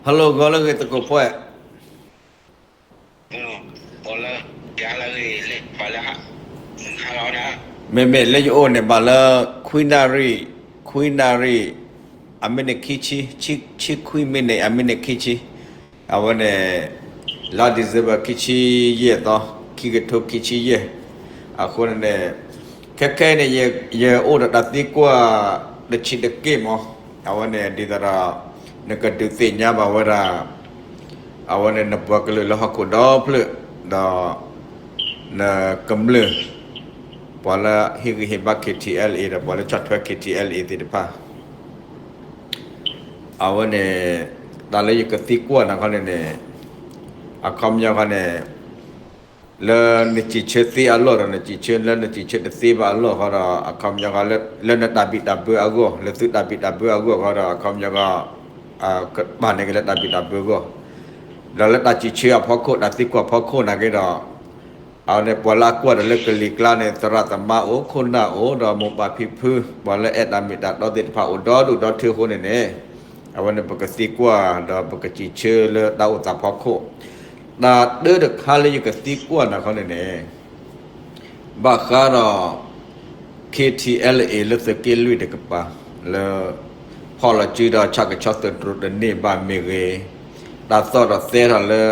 Hello ဂီၤလၢအဂ့ၤသကိးဖှဲး, မ့မ့ၢ်လၢယအိၣ်န့ၣ် ဘၣ်လၢ ခွံနၣ်ရံၣ်, ခွံနၣ်ရံၣ်, အမံးနံးခံဆံ, ဆံခွံမံးနံး အမံးနံးခံဆံ, အဝဲန့ၣ် လါ December ခံဆံယဲၢ်သီ, ခံကထိခံဆံယဲၢ်, အဃိန့ၣ်န့ၣ် ခဲခဲအံၤန့ၣ် ယအိၣ်ဒီးတၢ်သံကွၢ်တဆံးတက့ၢ်မး, အဝဲန့ၣ်ဒ်သိးဒီး နကဒုးသ့ၣ်ညါဘၣ်ဝဲဒၣ် အဝဲန့ၣ်နပှၤကလုာ်လၢဟီၣ်ခိၣ်ဒီဖျၢၣ်, ဒီး နကမျၢၢ်, ပှၤလၢဟ့ၣ်ဂံၢ်ဟ့ၣ်ဘါ K T L A ဒီးပှၤလၢဆီၣ်ထွဲ K T L A သ့ၣ်တဖၣ်, အဝဲန့ၣ် တၢ်လၢယကသံကွၢ်နၤခီန့ၣ်န့ၣ်, အခီပညီခီန့ၣ် လၢနစံးဆၢသ့အလီၢ်ဒီး နစံးဆၢလၢနစံးဆၢတသ့ဘၣ်အလီၢ်ဃီဒီး အခီပညီခီ လၢနတၢ်ဘံၣ်တၢ်ဘၢအဂီၢ်, လၢသုတၢ်ဘံၣ်တၢ်ဘၢအဂီၢ်ဃီဒီး အခီပညီခီ ကဘၣ်န့ၢ်က့ၤလၢတၢ်ဘံၣ်တၢ်ဘၢအဂီၢ်, ဒီးလၢတၢ်စံးဆၢအဖီခိၣ် တၢ်သံကွၢ်ဖီခိၣ်နာ်က့ဒီး အဝဲန့ၣ် ပှၤလၢအကွၢ်ဒီးလၢကလံၤကျါန့ၣ် သရၣ်သမါအိၣ်, ခိၣ်နၢ်အိၣ်, ဒီးမိၢ်ပၢ်ဖံဖု, ပှၤလၢအဲၣ်တၢ်မ့ၢ်တၢ်တီသ့ၣ်တဖၣ်အိၣ်ဒီဒူၣ်ဒီထၢအဃိန့ၣ်န့ၣ်, အဝဲန့ၣ်ပကသံကွၢ်ဒီးပကစံးဆၢလၢတၢ်အိၣ်သးဖီခိၣ်, တၢ်တၢတခါလၢယကသံကွၢ်နၤခီန့ၣ်န့ၣ် ဘၣ်ဃးဒီး K T L A လၢသုးက့လွံၢ်တကပၤ လၢ ဖီၣ်လီၤစုဒီးဆၣ်ကဆီသုးတြိၤတန့ၢ်ဘၣ်မ့ၢ်ဂ့ၤ, တၢ်သီၣ်ဒီးသဲထီၣ်လၢ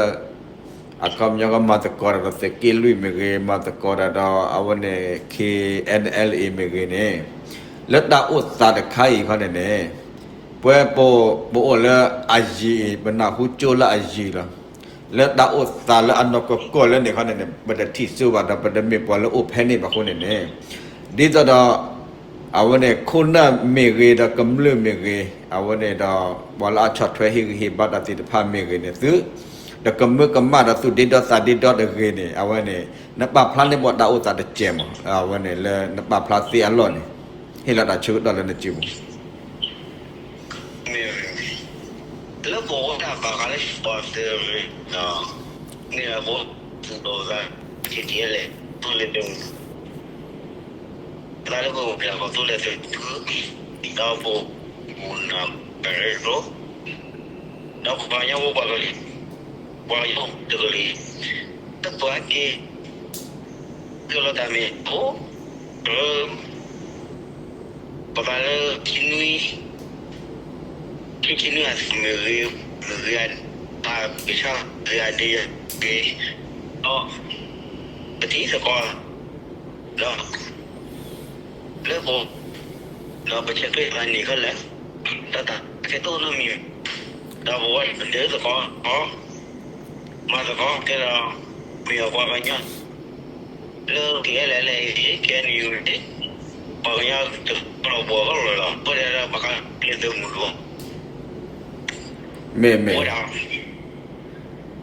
အခီပညီကမၤသကိးဒီးသုးက့လွံၢ်မ့ၢ်ဂ့ၤ, မၤသကိးဒီးဒီးအဝဲန့ၣ် K N L A မ့ၢ်ဂ့ၤန့ၣ်, လၢတၢ်အိၣ်သးတခါအံၤခီန့ၣ်န့ၣ်, ပဝဲပအိၣ်လၢအယံၤအံၤ ပနၢ်ဟူကၠိလၢအယံၤလီၤ. လၢတၢ်အိၣ်သးလၢအနီၢ်ကီၢ်ကီၢ်လၢန့ၣ်ခီန့ၣ်န့ၣ် ပတထံၣ်စိဘၣ်ဒီး ပတမ့ၢ်ပှၤလၢအိၣ်ဖဲန့ၣ်ဘၣ်အဃိန့ၣ်န့ၣ်, ဒ်သိးဒီး အဝဲန့ၣ် ခိၣ်နၢ်မ့ၢ်ဂ့ၤဒီးကမျၢၢ်မ့ၢ်ဂ့ၤ, အဝဲန့ၣ်ဒီး ပှၤလၢအဆီၣ်ထွဲဟ့ၣ်ဂံၢ်ဟ့ၣ်ဘါတၢ်သ့ၣ်တဖၣ်မ့ၢ်ဂ့ၤန့ၣ် သုတကမၢကမၣ်ဒီးသူၣ်ဒ့ဒီသးဒ့ဒီတဂ့ၤန့ၣ် အဝဲန့ၣ် နပာ်ဖျါန့ၢ်ပှၤတၢ်အိၣ်သးတစဲးမး, အဝဲန့ၣ်လၢနပာ်ဖျါသ့အလီၢ်န့ၣ် ဟ့ၣ်လီၤတၢ်ဆၢကတီၢ်လၢနစုပူၤ မ့ၢ် လၢပအိၣ်တၢ်ဘၣ်ဃးလၢပှၤသ့ၣ်တဖၣ် မ့ၢ်ပအိၣ်သူၣ်ဒီးသး K T L A သူလ့ၤသုးမုၢ် သးလၢပအိၣ်ဖျဲၣ်ဃီသူလ့ၤသုးမုၢ် ဒီးပအိၣ်မုၢ်နၤပရ့ဒိၣ် ဒီးပှၤကညီဖိပှၤကလုာ် ပှၤကညီတကလုာ် တပှၤက့ၤ ကလီၤတၢ်မ့ၢ်အိၣ် ပသးလၢခံနွံ ခံဆံနွံအမ့ၢ်ဂ့ၤ မ့ၢ်ဂ့ၤ အကဆါဂ့ၤအဒ့ဂ့ၤ ဒီး ပထံၣ်သကိး ဒီး လၢပ ဒီးပဆဲးကျိးသးန့ၣ်ခဲလၢာ် ဒီးတၢ်ခဲတိၢ်နီတမံၤ ဒီးပဝဲပဒၢသကိး မၤသကိးကဲဒီး မ့ၢ်အပှၤကညီ လၢ K N L A K N U န့ၣ် ပှၤကညီတလီၤပှီၢ်ကလီၤလီၤ ပဝဲဒၣ်ဘၣ်ဃးလၢသုးမုၢ်ဒိၣ် မ့ၢ်မ့ၢ်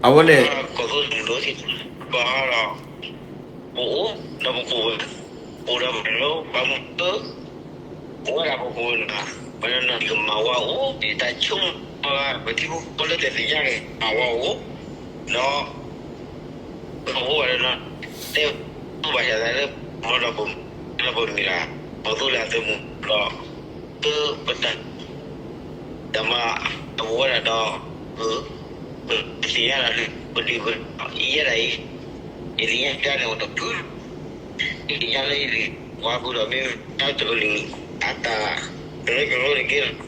အဝဲန့ၣ် ကီၢ်သူလ့ၤသုးမုၢ်ဒိၣ် ဘၣ်ဃးဒီး ပအိၣ်ဒီးပခိၣ်ပနၢ် အိၣ်ဒီးပကရၢ ဘၣ်မနုၤ ပဝဲဒၣ်ပခိၣ်ပနၢ် ပနၢ်ကမၤဝဲအိၣ် တၢ်ဆိကမိၣ် ပထံဖိကီၢ်ဖိလၢတသ့ၣ်ညါန့ၣ် မၤဝဲအိၣ် ဒီး ပအိၣ်ဝဲဒီး တဲဘၣ်ယၤသးလၢ မၤဒီးပ လၢပမ့ၢ်ဒၣ် ပှၤသူလ့ၤသုးမုၢ်ဒီး ပတၢ် တၢ်မၤ တၢ်ပဝဲဒၣ်ဒီး ပသ့ၣ်ညါဒၣ်လၢ ပဒုၣ်ပဒါ ယဲဒၣ်အံၤ ယသ့ၣ်ညါဒၣ်န့ၣ်အိၣ်တဖု ယသ့ၣ်ညါလၢယသ့ၣ် ပှၤဃုာ်ဒီးမ့ၢ်တၢ်တကလုာ် အတၢ်ကရၢကရိတက့ၢ်လီၤ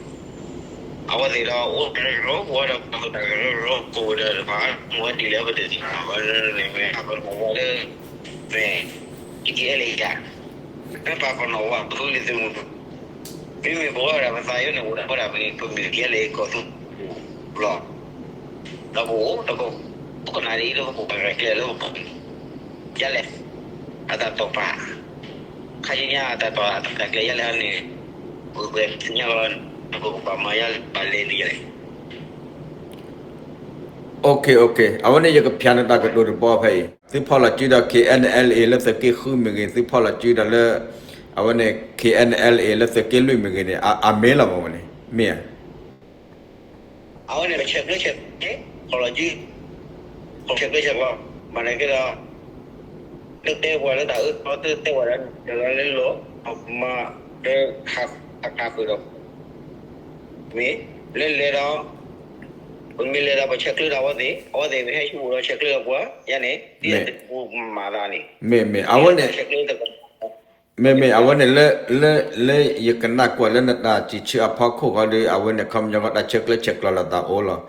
အဝဲသ့ၣ်ဒီးအိၣ်ကရၢကရိ ပဝဲဒီးပှၤဃုာ်တၢ်ကရၢကရိ ပဝဲဒီးတဖၣ် မ့ၢ်ဝဲဒ်လဲၣ်ပတသ့ၣ်ညါဘၣ်လၢန့ၣ် မ့ၢ်အပနီၣ်ဝဲလၢ မ့ၢ် K T L A ယၤ မ့ၢ်ပပနီၣ်ဝဲ ပသူလ့ၤသုးမုၢ် မ့မ့ၢ်ပဝဲဒၣ်ပသးယိန့ၣ် အိၣ်ဒၣ်ဝဲဒၣ်ပမ့ၢ် K T L A ကီၢ်သူလ့ၤလီၤ ဒီးပအိၣ် ဒီးပ ပကနၣ်ဒ်အံၤလၢပပူၤ ပရဲၣ်ကျဲၤလၢပပူၤ ယလဲၣ် အတၢ်တိာ်ပာ် ခါဆူညါအတၢ်တိာ် အတၢ်ကျဲၤယလဲၣ်န့ၣ် ပကသ့ၣ်ညါလီၤ ပကဘၣ်မၤယလဲၣ် ပလဲၤဒ်လဲၣ် OK OK အဝဲန့ၣ်ယကဖျါန့ၢ်တၢ်ကတိၤတဘီဖဲအံၤ သုဖီၣ်လီၤစုဒီး K N L A လၢသုးက့ဃုမ့ၢ်ဂ့ၤ သုဖီၣ်လီၤစုဒီးလၢ အဝဲန့ၣ် K N L A လၢသုးက့လွံၢ်မ့ၢ်ဂ့ၤန့ၣ် အမ့ၢ်လီၤမ့ၢ်ဝဲန့ၣ် မ့ၢ်ဧါ အဝဲန့ၣ် ပဆဲးကျိးဆဲးကျိး ဖီၣ်လီၤစု ဖီၣ်ဆဲးကျိးဆဲးကျိး မၤန့ၢ်က့ၤဒီး လၢတဲပှၤလၢတၢ်အၢၣ်လီၤ တဲပှၤလၢတၢ်လီၤလၢလီၤ မၤလၢခးခးဃုာ်ဒီး မ့ၢ်လၢလဲၤဒီး ပမ့ၢ်လဲၤဒီးပဆဲးကျၢဒီးအဝဲသ့ၣ်, အဝဲသ့ၣ်မ့ၢ်ဟဲဟံးအိၣ်ဒီးဆဲးကျၢဒီးပှၤယါန့ၣ်, ဒ်သိးပမၤသးန့ၣ်, မ့ၢ်မ့ၢ်အဝဲန့ၣ်, မ့ၢ်မ့ၢ်အဝဲန့ၣ်လၢ, လၢ, လၢယကနၣ်ကွၢ်လၢနတၢ်စံးဆၢအဖီခိၣ်ဃီဒီး အဝဲန့ၣ် အခီပညီဃီ တၢ်ဆဲးကျၢဆဲးကျိးလိာ်သးအိၣ်လီၤ.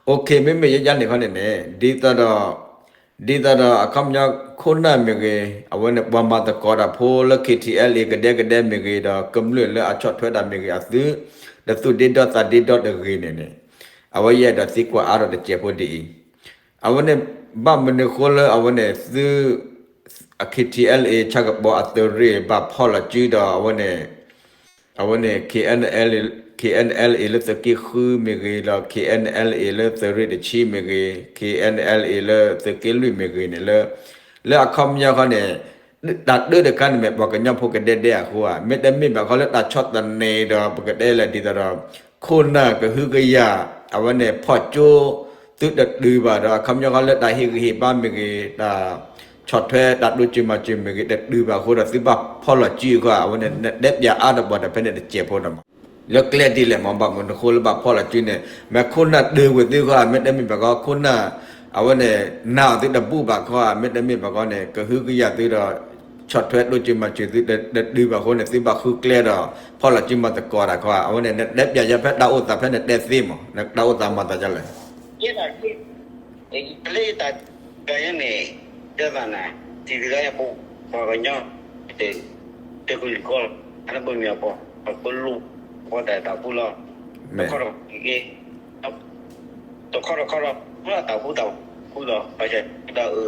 အိၣ်ခ့ မ့မ့ၢ်ယဲယါန့ၣ်ခီန့ၣ်န့ၣ်, ဒ်သိးဒီး ဒ်သိးဒီးအခီပညီ ခိၣ်နၢ်မ့ၢ်ဂ့ၤ, အဝဲန့ၣ် ပှၤမၤသကိးတၢ်ဖိလၢ ခ့ထံအဲလ်အ့ ကဒဲကဒဲမ့ၢ်ဂ့ၤ, ဒီးကမျၢၢ်လၢအဆီၣ်ထွဲတၢ်မ့ၢ်ဂ့ၤ, အသုတသူၣ်ဒ့ဒီသးဒ့ဒီတဂ့ၤန့ၣ်န့ၣ်, အဝဲယအဲၣ်ဒိးသံကွၢ်အါထီၣ်တစဲးဖိဒ်အံၤ, အဝဲန့ၣ် ဘၣ်မနုၤဃိလၢအဝဲန့ၣ် သု ခ့ထံအဲလ်အ့ ဆၣ်ကပီၤအသုးရ့ၣ် ဘၣ်ဖီၣ်လီၤစုဒီးအဝဲန့ၣ် အဝဲန့ၣ် ခ့အဲနလ်အ့ လၢသုးက့ဃုမ့ၢ်ဂ့ၤ, ဒီး ခ့အဲနလ်အ့ လၢသုးရ့ၣ်တဆံမ့ၢ်ဂ့ၤ, ခ့အဲနလ်အ့ လၢသုးက့လွံၢ်မ့ၢ်ဂ့ၤန့ၣ်လၢ, လၢအခီပညီဃီန့ၣ်, တၢ်ဒုးတခါန့ၣ်မ့ၢ်ပှၤကညီဖိကဒဲဒဲအဃိဧါ, မ့တမ့ၢ်ဘၣ်ဃီလၢတၢ်ဆီၣ်သနံးဒီး ပကတဲလဲၣ်ဒ်သိးဒီး ခိၣ်နၢ်ကဟုကယာ်, အဝဲန့ၣ် ဖီၣ်ကၠိ သုတတုၤဘၣ်ဒီး အခီပညီဃီလၢတၢ်ဟ့ၣ်ဂံၢ်ဟ့ၣ်ဘါမ့ၢ်ဂ့ၤ, တၢ်ဆီၣ်ထွဲတၢ်တိစၢၤမၤစၢၤမ့ၢ်ဂ့ၤ တတုၤဘၣ်အဃိဒီး သုဘၣ်ဖီၣ်လီၤစုအဃိဧါ, အဝဲန့ၣ် နတဲပၠးအါတဘၣ်ဒီးဖဲန့ၣ်တစဲးဖိဒီးမး, လၢကျဲဒ်လဲၣ်မး ဘၣ်မနုၤဃိလၢဘၣ်ဖီၣ်လီၤစုန့ၣ်, မ့ၢ်ခိၣ်နၢ်ဒုးဝဲသုဃိဧါ, မ့တမ့ၢ်ဘၣ်ဃီ ခိၣ်နၢ် အဝဲန့ၣ် နာ်အီၤသုတဘူၣ်ဘၣ်ခီဧါ, မ့တမ့ၢ်ဘၣ်ဃီန့ၣ် ကဟုကယာ်သုဒီး ဆီၣ်ထွဲတိစၢၤမၤစၢၤသုတတုၤဘၣ်အဃိန့ၣ် သုဘၣ်ဃုကျဲဒီး ဖီၣ်လီၤစုမၤသကိးတၢ်ခီဧါ, အဝဲန့ၣ် နတဲပၠးယၤဖဲတၢ်အိၣ်သးဖဲနတဲသ့မး, နတၢ်အိၣ်သးမၤသးဒ်လဲၣ်. လၢယတၢ်ကယဲန့ၣ်, ဒ်သိးနၤ, တံၤသကိးယပှၤကညီ, တကလုာ်ကီၢ်, အနဘၢၣ်မံၤအပှၤ, ပလိၣ်, ပှၤတၢ်တၢ်ဖှူလီၤ, တခီတခီ, တခီတခီဒီး တၢ်ဖှူတၢ်ဖှူလီၤ, ဘၣ်ဆၣ်ဒီးအ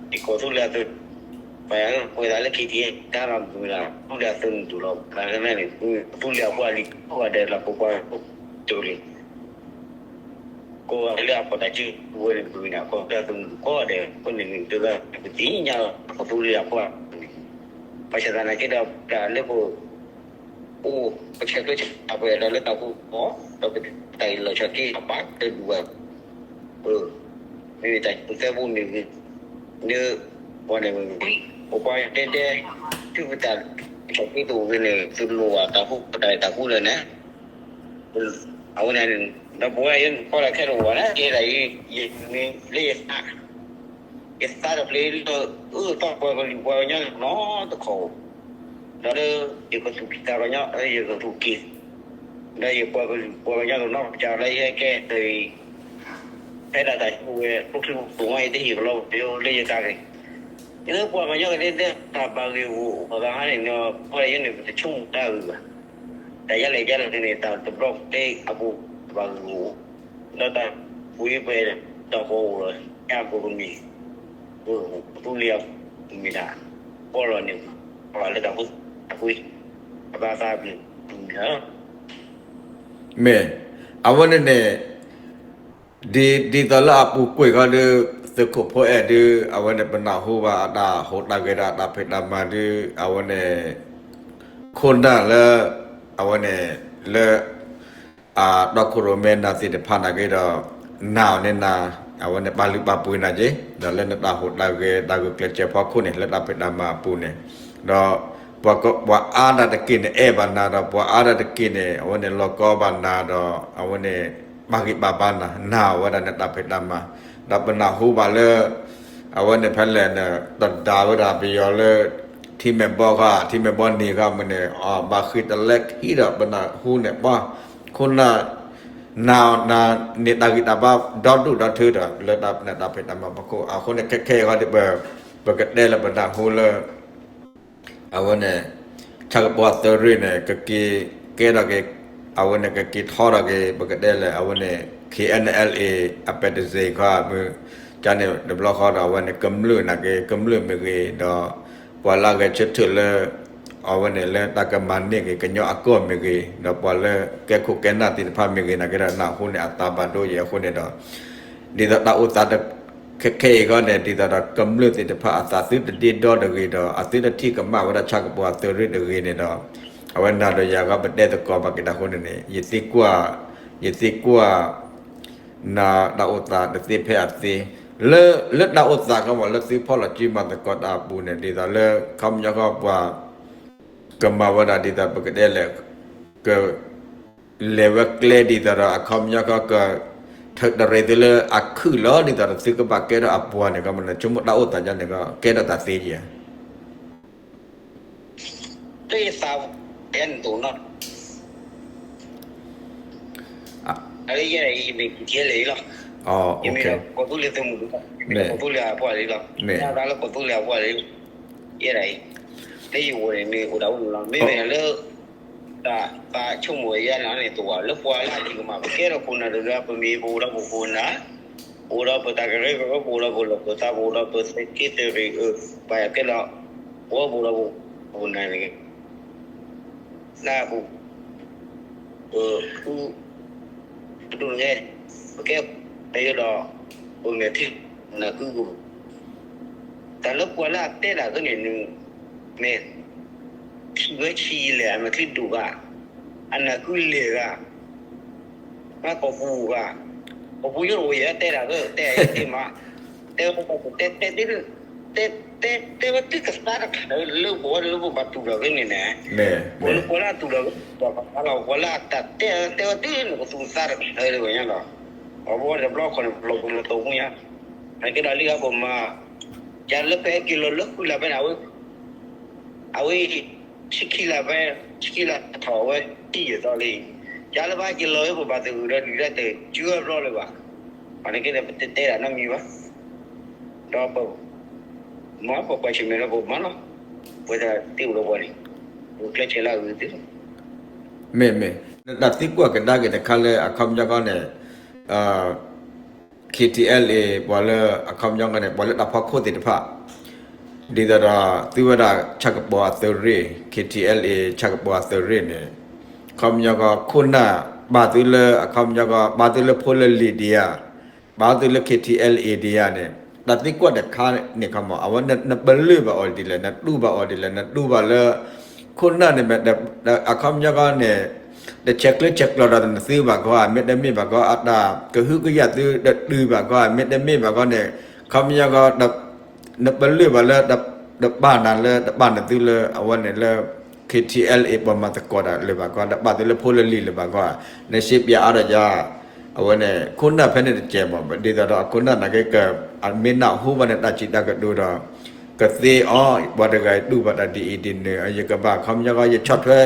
ၢ, ယကိးသူလ့ၤအသုး, ပှၤကွဲးသးလၢခံထံၣ်, တၢ်ဒီးမုၢ်လၢ်, သူလ့ၤအသုးနုာ်တူၣ်လီၤ, ဘၣ်ဆၣ်န့ၣ်, သူလ့ၤအပှၤလံၤကိးဂၤဒဲးလီၤ, ပပှၤ, တကလုာ် ကိးဂၤဒဲးလၢအဖီၣ်တၢ်စုဝဲန့ၣ် ပဝဲန့ၣ် အခိၣ်လၢအသုးမုၢ်ကိးဂၤဒဲး အဃိန့ၣ်န့ၣ် ဒ်သိးပသ့ၣ်ညါလီၤ ပသူလ့ၤအပှၤန့ၣ်, ဘၣ်ဆၣ်သနာ်က့ဒီး ပတၢ်လၢပ အိၣ်ပဆဲးကျၢဆဲးကျိးပှဲၤဒီးလၢတၢ်ဖူအီၤ ဒီးပတၢ်အ့ၣ်လိာ်ဆိးက့အပာ်တဒူၣ်ဘၣ်, မ့မ့ၢ်တၢ်သၢဖူမ့ၢ်ဂ့ၤ, လၢပှၤန့ၣ် ပပှၤတဲတဲ သုပတၢ်ဆိးက့တအိၣ်ဂ့ၤန့ၣ် သုလိၣ်ဘၣ်တၢ်ဖူတၢ်တၢ်ဖူလၢာ်န့ၣ် အဝဲန့ၣ် ဒီးပဝဲယဲန့ၣ်ခီလၢခဲတအိၣ်ဘၣ်န့ၣ် ကဲဒၣ်ယဲ ယမ့ၢ်လၢယသး ယသးတဖျၢၣ်လၢ အၢသီပှၤကလုာ်ပှၤကညီနီတခီ, ဒီးလၢ ယကသူၣ်က့ၤသးကညီ ယကသူၣ်က့ၤ, ဒီးယပှၤကလုာ်ပှၤကညီတနီၤကစၢ်လၢယဟဲကဲတဂ့ၤ, ဖဲဒၣ်တၢ်ဟံးဝဲ ကျိချံကျိသီၣ်မး ယတဟ့ၣ်ကလီပယိလၢယကါဂ့ၤ, လၢပှၤကညီကဒဲဒဲတၢ်ဘၣ်ဂ့ၢ်ဂီၢ်အိၣ်သးဟါန့ၣ် ပဝဲယဲန့ၣ် ပတဆိကမိၣ်တၢ်ဂ့ၢ်ဘၣ်, တၢ်ယါလဲၣ်ယါလဲၣ်န့ၣ် တၢ်တဘျီကဲအပူၤ တၢ်ဘၣ်ဂ့ၢ်ဂီၢ် ဒီးတၢ်ပူၤယပှဲၤ တၢ်ကီအိၣ်လီၤ ညါပကမ့ၢ် ပသူလ့ၤအမ့ၢ်ဒၣ် ကီလီၤန့ၣ် ပှၤလၢတၢ်ဖိတၢ်ကွံ အဘၣ်သးပျံၤမ့ၢ်ဒၣ် မ့ၢ် အဝဲန့ၣ်န့ၣ် ဒ်သိးလၢအပူၤကွံာ်ခီဒီး သုးခိၣ်ဖိအဲၣ်ဒုး အဝဲန့ၣ်ပနၢ်ဟူဘၣ်အတၢ်ဟူးတၢ်ဂဲၤဒီးအတၢ်ဖံးတၢ်မၤဒုး အဝဲန့ၣ် ခိၣ်နၢ်လၢ အဝဲန့ၣ် လၢ အတီခိၣ်ရိၣ်မဲနၤသ့ၣ်တဖၣ်နာ်က့ဒီး နာ်အီၤန့ၢ်နၤ အဝဲန့ၣ်ပာ်လုၢ်ပာ်ပှ့ၤနၤက့ၤ ဒီးလၢနတၢ်ဟူးတၢ်ဂဲၤတၢ်ဂုာ်ကျဲးစၢးဖီခိၣ်န့ၣ် လၢတၢ်ဖံးတၢ်မၤအပူၤန့ၣ် ဒီး ပှၤအါဒၣ်တက့ၢ်န့ၣ် အဲၣ်ဘၣ်နၤဒီး ပှၤအါဒၣ်တက့ၢ်န့ၣ် အဝဲန့ၣ်လီၤကီဘၣ်နၤဒီး အဝဲန့ၣ် ပာ်ဂံၢ်ပာ်ဘါနၤ နာ်အီၤဝဲဒၣ်နတၢ်ဖံးတၢ်မၤ ဒီးပနၢ်ဟူဘၣ်လၢ အဝဲန့ၣ်ဖဲလဲၣ်န့ၣ် တဒၣ်ဝဲဒၣ်ပယီၤလၢ ထံမဲာ်ဘီဃီ ထံမဲာ်ဘီန့ၣ်ဃီမ့ၢ်န့ၣ် အဘၣ်ဃ့ၢ်တလၢခံဒီးပနၢ်ဟူန့ၣ် ပှၤ ခိၣ်နၢ် နာ်န့ၢ်တၢ်ဂံၢ်တၢ်ဘါဒီဒူၣ်ဒီထၢဒီး လၢတၢ်ဖံးတၢ်မၤဖီခိၣ် အဃိန့ၣ် ခဲခဲအံၤဃီဒီး ပကတဲလၢပနၢ်ဟူလၢ အဝဲန့ၣ် ဆၣ်ကပီၤအသုးရ့ၣ်န့ၣ် ကက့ၤကဲထီၣ်က့ၤ အဝဲန့ၣ်ကက့ၤထီထီၣ်က့ၤ ပကတဲလၢ အဝဲန့ၣ် ခ့ၣ်အဲၣ်နလ်အ့ အပဲတစ့ၢ်ခီ မ့ၢ်ကန့ၣ်တဘျီဃီဒီး အဝဲန့ၣ် ကမျၢၢ်နာ်က့ ကမျၢၢ်မ့ၢ်ဂ့ၤ ဒီး ပှၤလၢအဂဲၤဆၢထၢၣ်လၢ အဝဲန့ၣ်လၢတၢ်ကမၤန့ၢ်က့ၤကညီအကီၢ်မ့ၢ်ဂ့ၤ ဒီးပှၤလၢကဲခိၣ်ကဲနၢ်သ့ၣ်တဖၣ်မ့ၢ်ဂ့ၤ နာ်က့ဒီး နၢ်ဟူန့ၢ်အသးဘၣ်ဒိယဲၢ်အဃိန့ၣ်ဒီး ဒ်သိးတၢ်အိၣ်သး ခဲခဲအံၤဃီန့ၣ် ဒ်သိးဒီးကမျၢၢ်သ့ၣ်တဖၣ်အသးသုတဒ့ဒီတဂ့ၤဒီး အသုတထံၣ်ကမၣ်ဝဲဒၣ်ဆၣ်ကပီၤအသုးရ့ၣ်တဂ့ၤန့ၣ်ဒီး အဝဲနၤဒီးယၤဃီပတဲသကိးဘၣ်က့ၤတၢ်အဃိန့ၣ်န့ၣ် ယသံကွၢ် ယသံကွၢ် နၤတၢ်အိၣ်သးတသ့ဖဲအသ့ လၢ လၢတၢ်အိၣ်သးကီမး လၢသုဖီၣ်လီၤစုမၤသကိးတၢ်အပူၤန့ၣ် ဒ်သိးလၢခီပညီဃီပှၤ ကမၤဝဲဒၣ်ဒ်သိးပကတဲလဲၣ် က လဲၤဝဲကျဲဒ်သိးဒီးအခီပညီဃီက တရံးသုလၢအခုၣ်လီၤ ဒ်သိးဒီးသုကဘၣ်ကဲထီၣ်အပှၤန့ၣ် ကမ့ၢ်နဆိကမိၣ်တၢ်အိၣ်သးဒ်န့ၣ်ကီး ကဲထီၣ်သးသ့ဧါ. တၢ်သးယဲန့ၣ်တအိၣ်နီတ အ ယဲဒၣ်အံၤ ယမ့ၢ်ကထံၣ်လံလီၤ. ယမ့ၢ်ဒီးကီၢ်သူလ့ၤသုးမုၢ်ဒိၣ်, ယမ့ၢ်ဒီးကီၢ်သူလ့ၤအပှၤလံလီၤ. တၢ်သးလၢကီၢ်သူလ့ၤအပှၤလံ, ယဲဒၣ်အံၤ လၢယအိၣ်န့ၣ် မ့ၢ်အိၣ်ဒၣ်အိၣ်န့ၣ်လီၤ. မ့မ့ၢ်လၢ တၢ်သးဆိကမိၣ်ယဲန့ၣ် တအိၣ်ဘၣ် လၢပှၤလၢအလံၤကမၣ် ပကဲထီၣ်ခိၣ်နၢ်တဂၤ ပမ့ၢ်ပအိၣ်ဒီးပခိၣ်နၢ်, ပအိၣ်ဒီးပတၢ်ကရၢကရိ, ပအိၣ်ဒီးပလီၢ်ပသး, ပအိၣ်ဒီးပသုးက့သရံး, ဘၣ်ယၤကဲလီၤ, ပအိၣ်ဒီးပခိၣ်နၢ်န့ၣ် လၢပ ပ ပဒိၣ်န့ၣ် ပကဲ ပယဲဒီး ပမဲာ်ထံ နၢ်ကုက တၢ်လၢပှၤလၢအတဲတၢ်သ့န့ၣ် မ့ၢ် ထံၣ်ဝဲဆံးလဲၣ် အမဲာ်ချံဒိၣ်ဂၤ, အနၢ်ကုလဲၢ်ဂၤ, ဘၣ်ကိာ်ပူၤဂၤ, ကိာ်ပူၤယိၣ်အိၣ်ယဲတဲတၢ်သ့ တဲယဲသ့မး, တဲဝဲ တဲ တဲ တဲ တဲဝဲတုၤကသါတခါလၢပဝဲလၢပဘၣ်တူၢ်ဒီးသ့န့ၣ်န့ၣ်, ပဝဲလၢပှၤလၢအတူၢ်ဒီးသ့ ပှၤကသါလီၤ ပှၤလၢအတၢ်တဲတဲဝဲတုၤန့ၣ် ကသူၣ်ကသါတခါလၢပညါလီၤ, ပဝဲတဘျီခီန့ၣ် ပလီၢ်ပလီၢ်သိၣ်မူညါ, အကဲဒီးလံဂၤပမၤ, ယၤလၢပဟဲက့ၤလီၤလၢဃုလၢ်ဖဲန့ၣ် အဝဲ အဝဲ ဆံခံလၢ်ဖဲ ဆံခံလၢ်ထီၣ်ဝဲတံၢ်အသီလံ, ယၤလၢပဟဲက့ၤလီၤဝဲ ပဘၣ်သဂၢၢ်ဒီးဒုၣ်ဒါတကၠူအဘျီလၢၤဘၣ်, အန့ၣ်ကဲဒီး ပတတဲဒၣ်နီတမံၤဘၣ်, ဒီးပ မ့ၢ်ပကွၢ်ဆၢၣ်မဲာ်ဒီးပမၤလီၤ, ပဝဲဒၣ်တ့ၢ်အိၣ်ဒီးပှၤန့ၣ်, ပကျဲးစၢးလၢအဂ့ၤသ့လီၤ. မ့ၢ်မ့ၢ်, နတၢ်သံကွၢ်ကဒါက့ၤတခါလၢအခီပညီခီန့ၣ် KTLA ပှၤလၢအခီပညီခီန့ၣ် ပှၤလၢတၢ်ဖီခိၣ်သ့ၣ်တဖၣ်, ဒ်သိးဒီးသုဝဲဒၣ်ဆၣ်ကပီၤအသုးရ့ၣ် KTLA ဆၣ်ကပီၤအသုးရ့ၣ်န့ၣ်, အခီပညီခီ ခိၣ်နၢ် ပာ်သုလၢအခီပညီခီ ပာ်သုလၢဖိလၢလံၤဒံးဧါ, ပာ်သုလၢ KTLA ဒံးဧါန့ၣ်, တၢ်သံကွၢ်တခါန့ၣ်ခီမး အဝဲနပလၢၢ်ဘၣ်အီၤဒ်လဲၣ် နတူၢ်ဘၣ်အီၤဒ်လဲၣ် နတူၢ်ဘၣ်လၢ ခိၣ်နၢ်န့ၣ်မ့ၢ် အခီပညီခီန့ၣ် တဆဲးကျၢဆဲးကျိးဒီးနသုဘၣ်ခီဧါ မ့တမ့ၢ်ဘၣ်ခီ အတၢ်ကဟုကယာ်သုတတုၤဘၣ်ခီဧါ မ့တမ့ၢ်ဘၣ်ခီန့ၣ်, အခီပညီခီ နပလၢၢ်ဘၣ်လၢ တပာ်နၤလၢ တပာ်နသုလၢ အဝဲန့ၣ်လၢ KTLA ပှၤမၤသကိးတၢ်လၢၤဘၣ်ခီ တပာ်သုလၢဖိလၢလံၤလၢၤဘၣ်ခီဧါ, နရှင်းပြအါဒီးယၤ, အဝဲန့ၣ် ခိၣ်နၢ်ဖဲန့ၣ်တကဲးမး ဒ်သိးဒီးအခိၣ်နၢ်နာ်က့ ကမ့ၢ်နၢ်ဟူဘၣ်န့ၣ် တၢ်စံးတၢ်ကတိၤဒီး ကသ့အီၤ ပှၤတဂၤအံၤတူၢ်ဘၣ်တၢ်ဒ်အံၤဒ်နုၤ ယကဘၣ် အခီပညီခီ ယဆီၣ်ထွဲ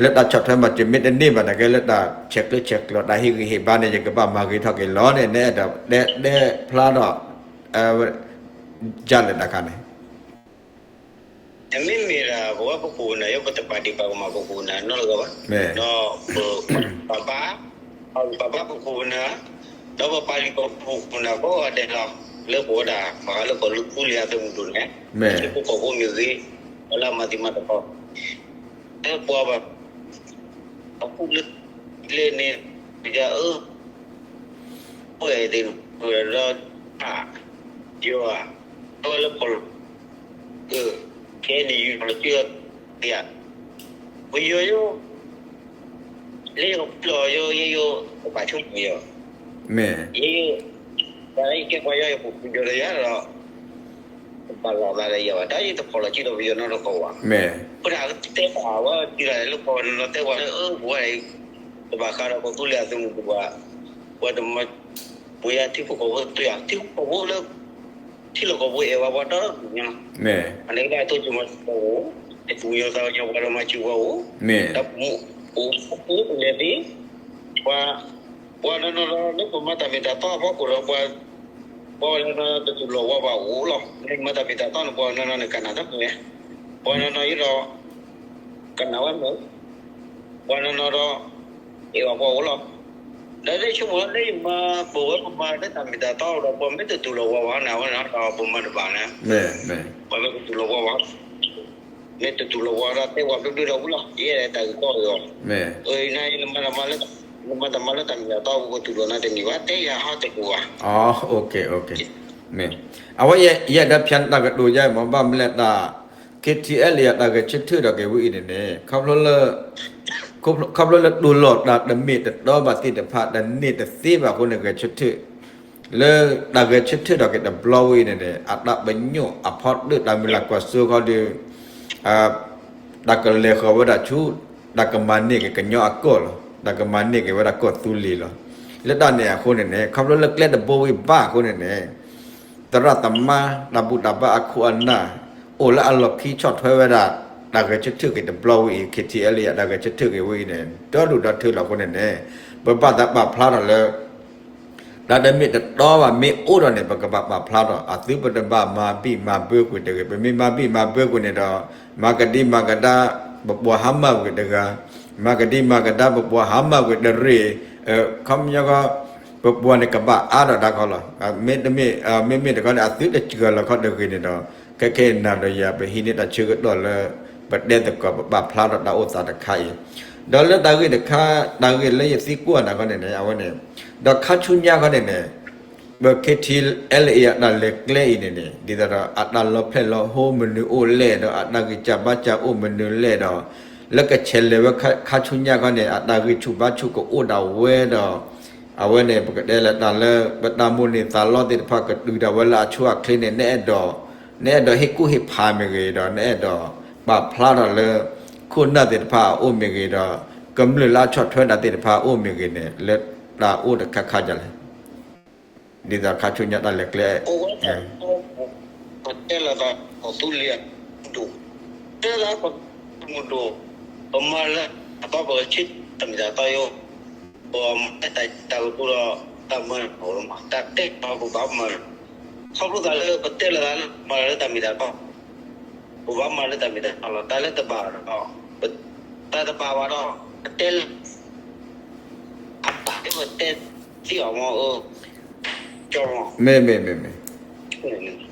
လၢတၢ်ဆီၣ်ထွဲမၤစၢၤမ့ၢ်တန့ၢ်ဘၣ်နာ်က့ လၢတၢ်ဆဲးကျၢဆဲးကျိး တၢ်ဟ့ၣ်ဂံၢ်ဟ့ၣ်ဘါန့ၣ် ယကဘၣ်မၤဂ့ၤထီၣ်က့ၤလီၤန့ၣ် နအဲၣ်ဒိးတဲဖျါဒီး ဒ်လဲၣ်တခါန့ၣ် တမ့မ့ၢ်ဒၣ် ပဝဲပခိၣ်ပနၢ် ယပတပာ်ဒံးပာ်ကမၣ်ပခိၣ်ပနၢ်နီတဂၤဘၣ်, ဒီးပပာ်ဘၣ် ပပာ်ဘၣ်ပခိၣ်ပနၢ်, ဒီးပပာ်လံာ်ကီၢ်ပခိၣ်ပနၢ်ကိးဂၤဒဲးလီၤ, လၢပဝဲဒၣ် ပှၤလၢကီၢ်သူလ့ၤအသုးမုၢ်ဒိၣ်န့ၣ်, ထံဖိကီၢ်ဖိမ့ၢ်ဂ့ၤ, ပှၤလၢအမၤသံမၤသကိး လၢပှၤဘၣ် အပူၤလၢ လၢန့ၣ် ပယီၤအၢ ပှဲၤသ့ၣ်ဒီး ယွၤ အဝဲလၢပလီၢ် ကဲန့ၣ်ယွၤလီၤစု ယၤ ပယီၤယိ လၢယီၤလီၤယိ ယဲယိ ပဘၣ်ဆိကမိၣ်ယီၤ ယဲယိ ပှၤလၢယကဲပှၤယီၤ ယပူၤပယီၤဒီးယၤဒီး တဘၣ်လီၤသးဒီးယၤဘၣ် တၢ်ယတဖီၣ်လီၤစုဒီးပယီၤနီတခီဘၣ်, ပတတဲပှၤဝဲတုၤလၢလၢပှၤနီၤတဲပှၤလၢအၢပှၤ တဘၣ်ဃးဒီးကီၢ်သူလ့ၤအသုးမုၢ်ဒိၣ်ဘၣ်, ပှၤတမၤ ပှၤယၤထံဖိကီၢ်ဖိတယၤ ထံဖိကီၢ်ဖိလၢ ထံလီၢ်ကီၢ်ဖိအဲၣ်ဝဲပှၤတီတီမ့ၢ်လီၤ, အန့ၣ်ကဒၣ်တိစၢၤမၤစၢၤပှၤအိၣ်, တသူၣ်ကညီၤသးကညီၤပှၤဒီးမၤစၢၤပှၤအိၣ်, တၢ်ပူၤအိၣ် ပလဲၤသ့ ပှၤ ပှၤနီၤနီၤဒီးလၢပမၤတၢ်မ့ၢ်တၢ်တီအဖီခိၣ်ဒီး ပှၤ ပှၤနီၤနီၤတတူၢ်လိာ်ဝဲဘၣ်အိၣ်လီၤ, လၢမၤတၢ်မ့ၢ်တၢ်တီန့ၣ် ပှၤနီၤနီၤန့ၣ်ကနၣ်တၢ်မ့ၢ်, ပှၤနီၤနီၤယဒီး ကနၣ်ဝဲမ့ၢ် ပှၤနီၤနီၤဒီး အဲၣ်ဘၣ်ပှၤအိၣ်လီၤ, ဒီးလၢဆိကမိၣ်လၢယမၤပိာ်ဝဲပမၤလၢတၢ်မ့ၢ်တၢ်တီဒီး ပှၤမ့ၢ်တတူၢ်လိာ်ဝဲဘၣ်န့ၣ် အဝဲန့ၣ်ဒီးပမၤတဘၣ်န့ၣ်, ပှၤမ့ၢ်တတူၢ်လိာ်ဝဲဘၣ် မ့ၢ်တတူၢ်လိာ်ပှၤဒီး တဲပှၤဘျုးဘျုးဒီးဝံၤလီၤ, ယအဲၣ်ဒိးတၢ်ဂ့ၢ်ကီဂ့ၢ်အီၤ, အၢ နမၤတၢ်မၤလၢ နမၤတၢ်မၤလၢတၢ်မ့ၢ်တၢ်တီ ပကတူၢ်လိာ်နၤတန့ၢ်ဘၣ် တဲယၤဟီတပူၤဘၣ်, မ့ၢ် အဝဲယအဲၣ်ဒိးဖျါနတၢ်ကတိၤယါအံၤမ့ၢ် ဘၣ်မနုၤလဲၣ်တၢ် KTLA အတၢ်ဂဲၤဆၢထၢၣ်ဒီးက့ၤဝဲအံၤန့ၣ်န့ၣ် ခီဖျိလၢ ခီဖျိလၢတူၢ်လိာ်တၢ်တမ့ၢ်တတီဘၣ်သ့ၣ်တဖၣ် တန့ၢ်တသ့ဘၣ်အဃိန့ၣ် ဂဲၤဆၢထၢၣ် လၢတၢ်ဂဲၤဆၢထၢၣ်ဒီးက့ၤတဘျီဝဲအံၤန့ၣ်န့ၣ် အတၢ်ပညိၣ်အဖီတၢၣ်တၢ်မုၢ်လၢ်ကွၢ်စိခီဒီး တၢ်ကလဲၤဃီၤဝဲဒၣ်ဆူ တၢ်ကမၤန့ၢ်က့ၤကညီအကီၢ်လီၤ. တၢ်ကမၤန့ၢ်က့ၤဝဲဒၣ်ကီၢ်သူလ့ၤလီၤ. လၢတၢ်န့ၣ်အဃိန့ၣ်န့ၣ် ခီဖျိလၢကျဲတဘိဝံၤဘၣ်အဃိန့ၣ်န့ၣ် သရၣ်သမါ တၢ်ဘူၣ်တၢ်ဘါအခိၣ်အနၢ် အိၣ်လၢအလီၢ်ခံဆီၣ်ထွဲဝဲဒၣ် တၢ်ဂဲၤဆၢထၢၣ်က့ၤတဘျီဝဲအံၤ ခ့ထံအဲလ့ တၢ်ဂဲၤဆၢထၢၣ်က့ၤဝဲအံၤန့ၣ် ဒီဒူၣ်ဒီထၢလီၤအဃိန့ၣ်န့ၣ် ပဘၣ်သးပာ်ဖျါထီၣ်လၢ တၢ်တမ့ၢ်တတီဘၣ် မ့ၢ်အိၣ်ဒီးန့ၣ် ပကဘၣ်ပာ်ဖျါထီၣ် အသုပတဘၣ်မၤဘံၣ်မၤဘၢကွံာ်တဂ့ၤ. ပမ့ၢ်မၤဘံၣ်မၤဘၢကွံာ်န့ၣ်ဒီး မၤကဒံမၤကဒါ ပပှၤဟါမၢ်ကွံာ်တဂၤ, မၤကဒံမၤကဒါ ပပှၤဟါမၢ်ကွံာ်တရ့ၣ်, ခီပညီခီ ပပှၤန့ၣ်ကဘၣ်အါထီၣ်ဒၣ်ခီလီၤ. မ့တမ့ၢ် မ့မ့ၢ်တခီန့ၣ် အသုတစှၤလီၤခီတဂ့ၤန့ၣ်ဒီး ခဲခဲအံၤနၤဒီးယၤ ပဟံးန့ၢ်တၢ်ဆၢကတီၢ်လၢ ပတဲသကိး ပပာ်ဖျါထီၣ်တၢ်အိၣ်သးတခါအံၤ, ဒီးလၢတၢ်ဂ့ၢ်တခါ တၢ်ဂ့ၢ်လၢယသံကွၢ်နၤခီန့ၣ်န့ၣ် အဝဲန့ၣ် ဒီးခါဆူညါခီန့ၣ်န့ၣ် ပ ခ့ထံအဲလ့ အတၢ်လဲၤကျဲအံၤန့ၣ်န့ၣ် ဒ်သိးဒီး အတၢ်လီၤဖျဲၣ်လီၤဟိမနုၤအိၣ်လဲၣ်ဒီး အတၢ်ဂံၢ်စၢ်ဘါစၢ်အိၣ်မနုၤလဲၣ်ဒီး လၢကဆဲးလဲၤဝဲခါဆူညါခီန့ၣ် အတၢ်ဂံၢ်ဆူၣ်ဘါဆူၣ်ကအိၣ်ဒၣ်ဝဲဒီး အဝဲန့ၣ် ပကတဲလၢတၢ်လၢ ပတၢ်မိၣ်န့ၢ်သးလီသ့ၣ်တဖၣ်ကတုၤဒၣ်ဝဲလၢအဆိအချ့န့ၣ် နအဲၣ်ဒိး နအဲၣ်ဒိးဟ့ၣ်ကူၣ်ဟ့ၣ်ဖးမ့ၢ်ဂ့ၤဒီး နအဲၣ်ဒိးပာ်ဖျါထီၣ်လၢ ခိၣ်နၢ်သ့ၣ်တဖၣ်အအိၣ်မ့ၢ်ဂ့ၤဒီး ကမျၢၢ်လၢအဆီၣ်ထွဲတၢ်သ့ၣ်တဖၣ်အအိၣ်မ့ၢ်ဂ့ၤန့ၣ် လၢတၢ်အိၣ်တခါခါဒ်လဲၣ် ဒ်သိးခါဆူညါတၢ်လဲၤကျဲ ပတဲလီၤသး ပသူလံၤအဒိၣ်, တဲလီၤသးပမုၢ်ဒိၣ်, ပမၤလၢအသီပကဆ့တၢ်မ့ၢ်တၢ်တီယိ, ပမၤတၢ်တၢ်ကတိၤဒီး တၢ်မၤလီၤမး တၢ်တဲလီၤပဘၣ်မၤလီၤ, ခီဖျိသးလၢပတဲလီၤသးလၢပမၤလၢတၢ်မ့ၢ်တၢ်တီ ပဘၣ်မၤလၢတၢ်မ့ၢ်တၢ်တီလီၤ. တၢ်လၢတဘၣ်ဒီး တၢ်တဘၣ်ဘၣ်ဒီး ပတဲလၢ အဘၣ်လၢပတဲသ့အီၤမ့ၢ်အၢ ကၠီမ့ၢ် မ့ၢ် မ့ၢ် မ့ၢ်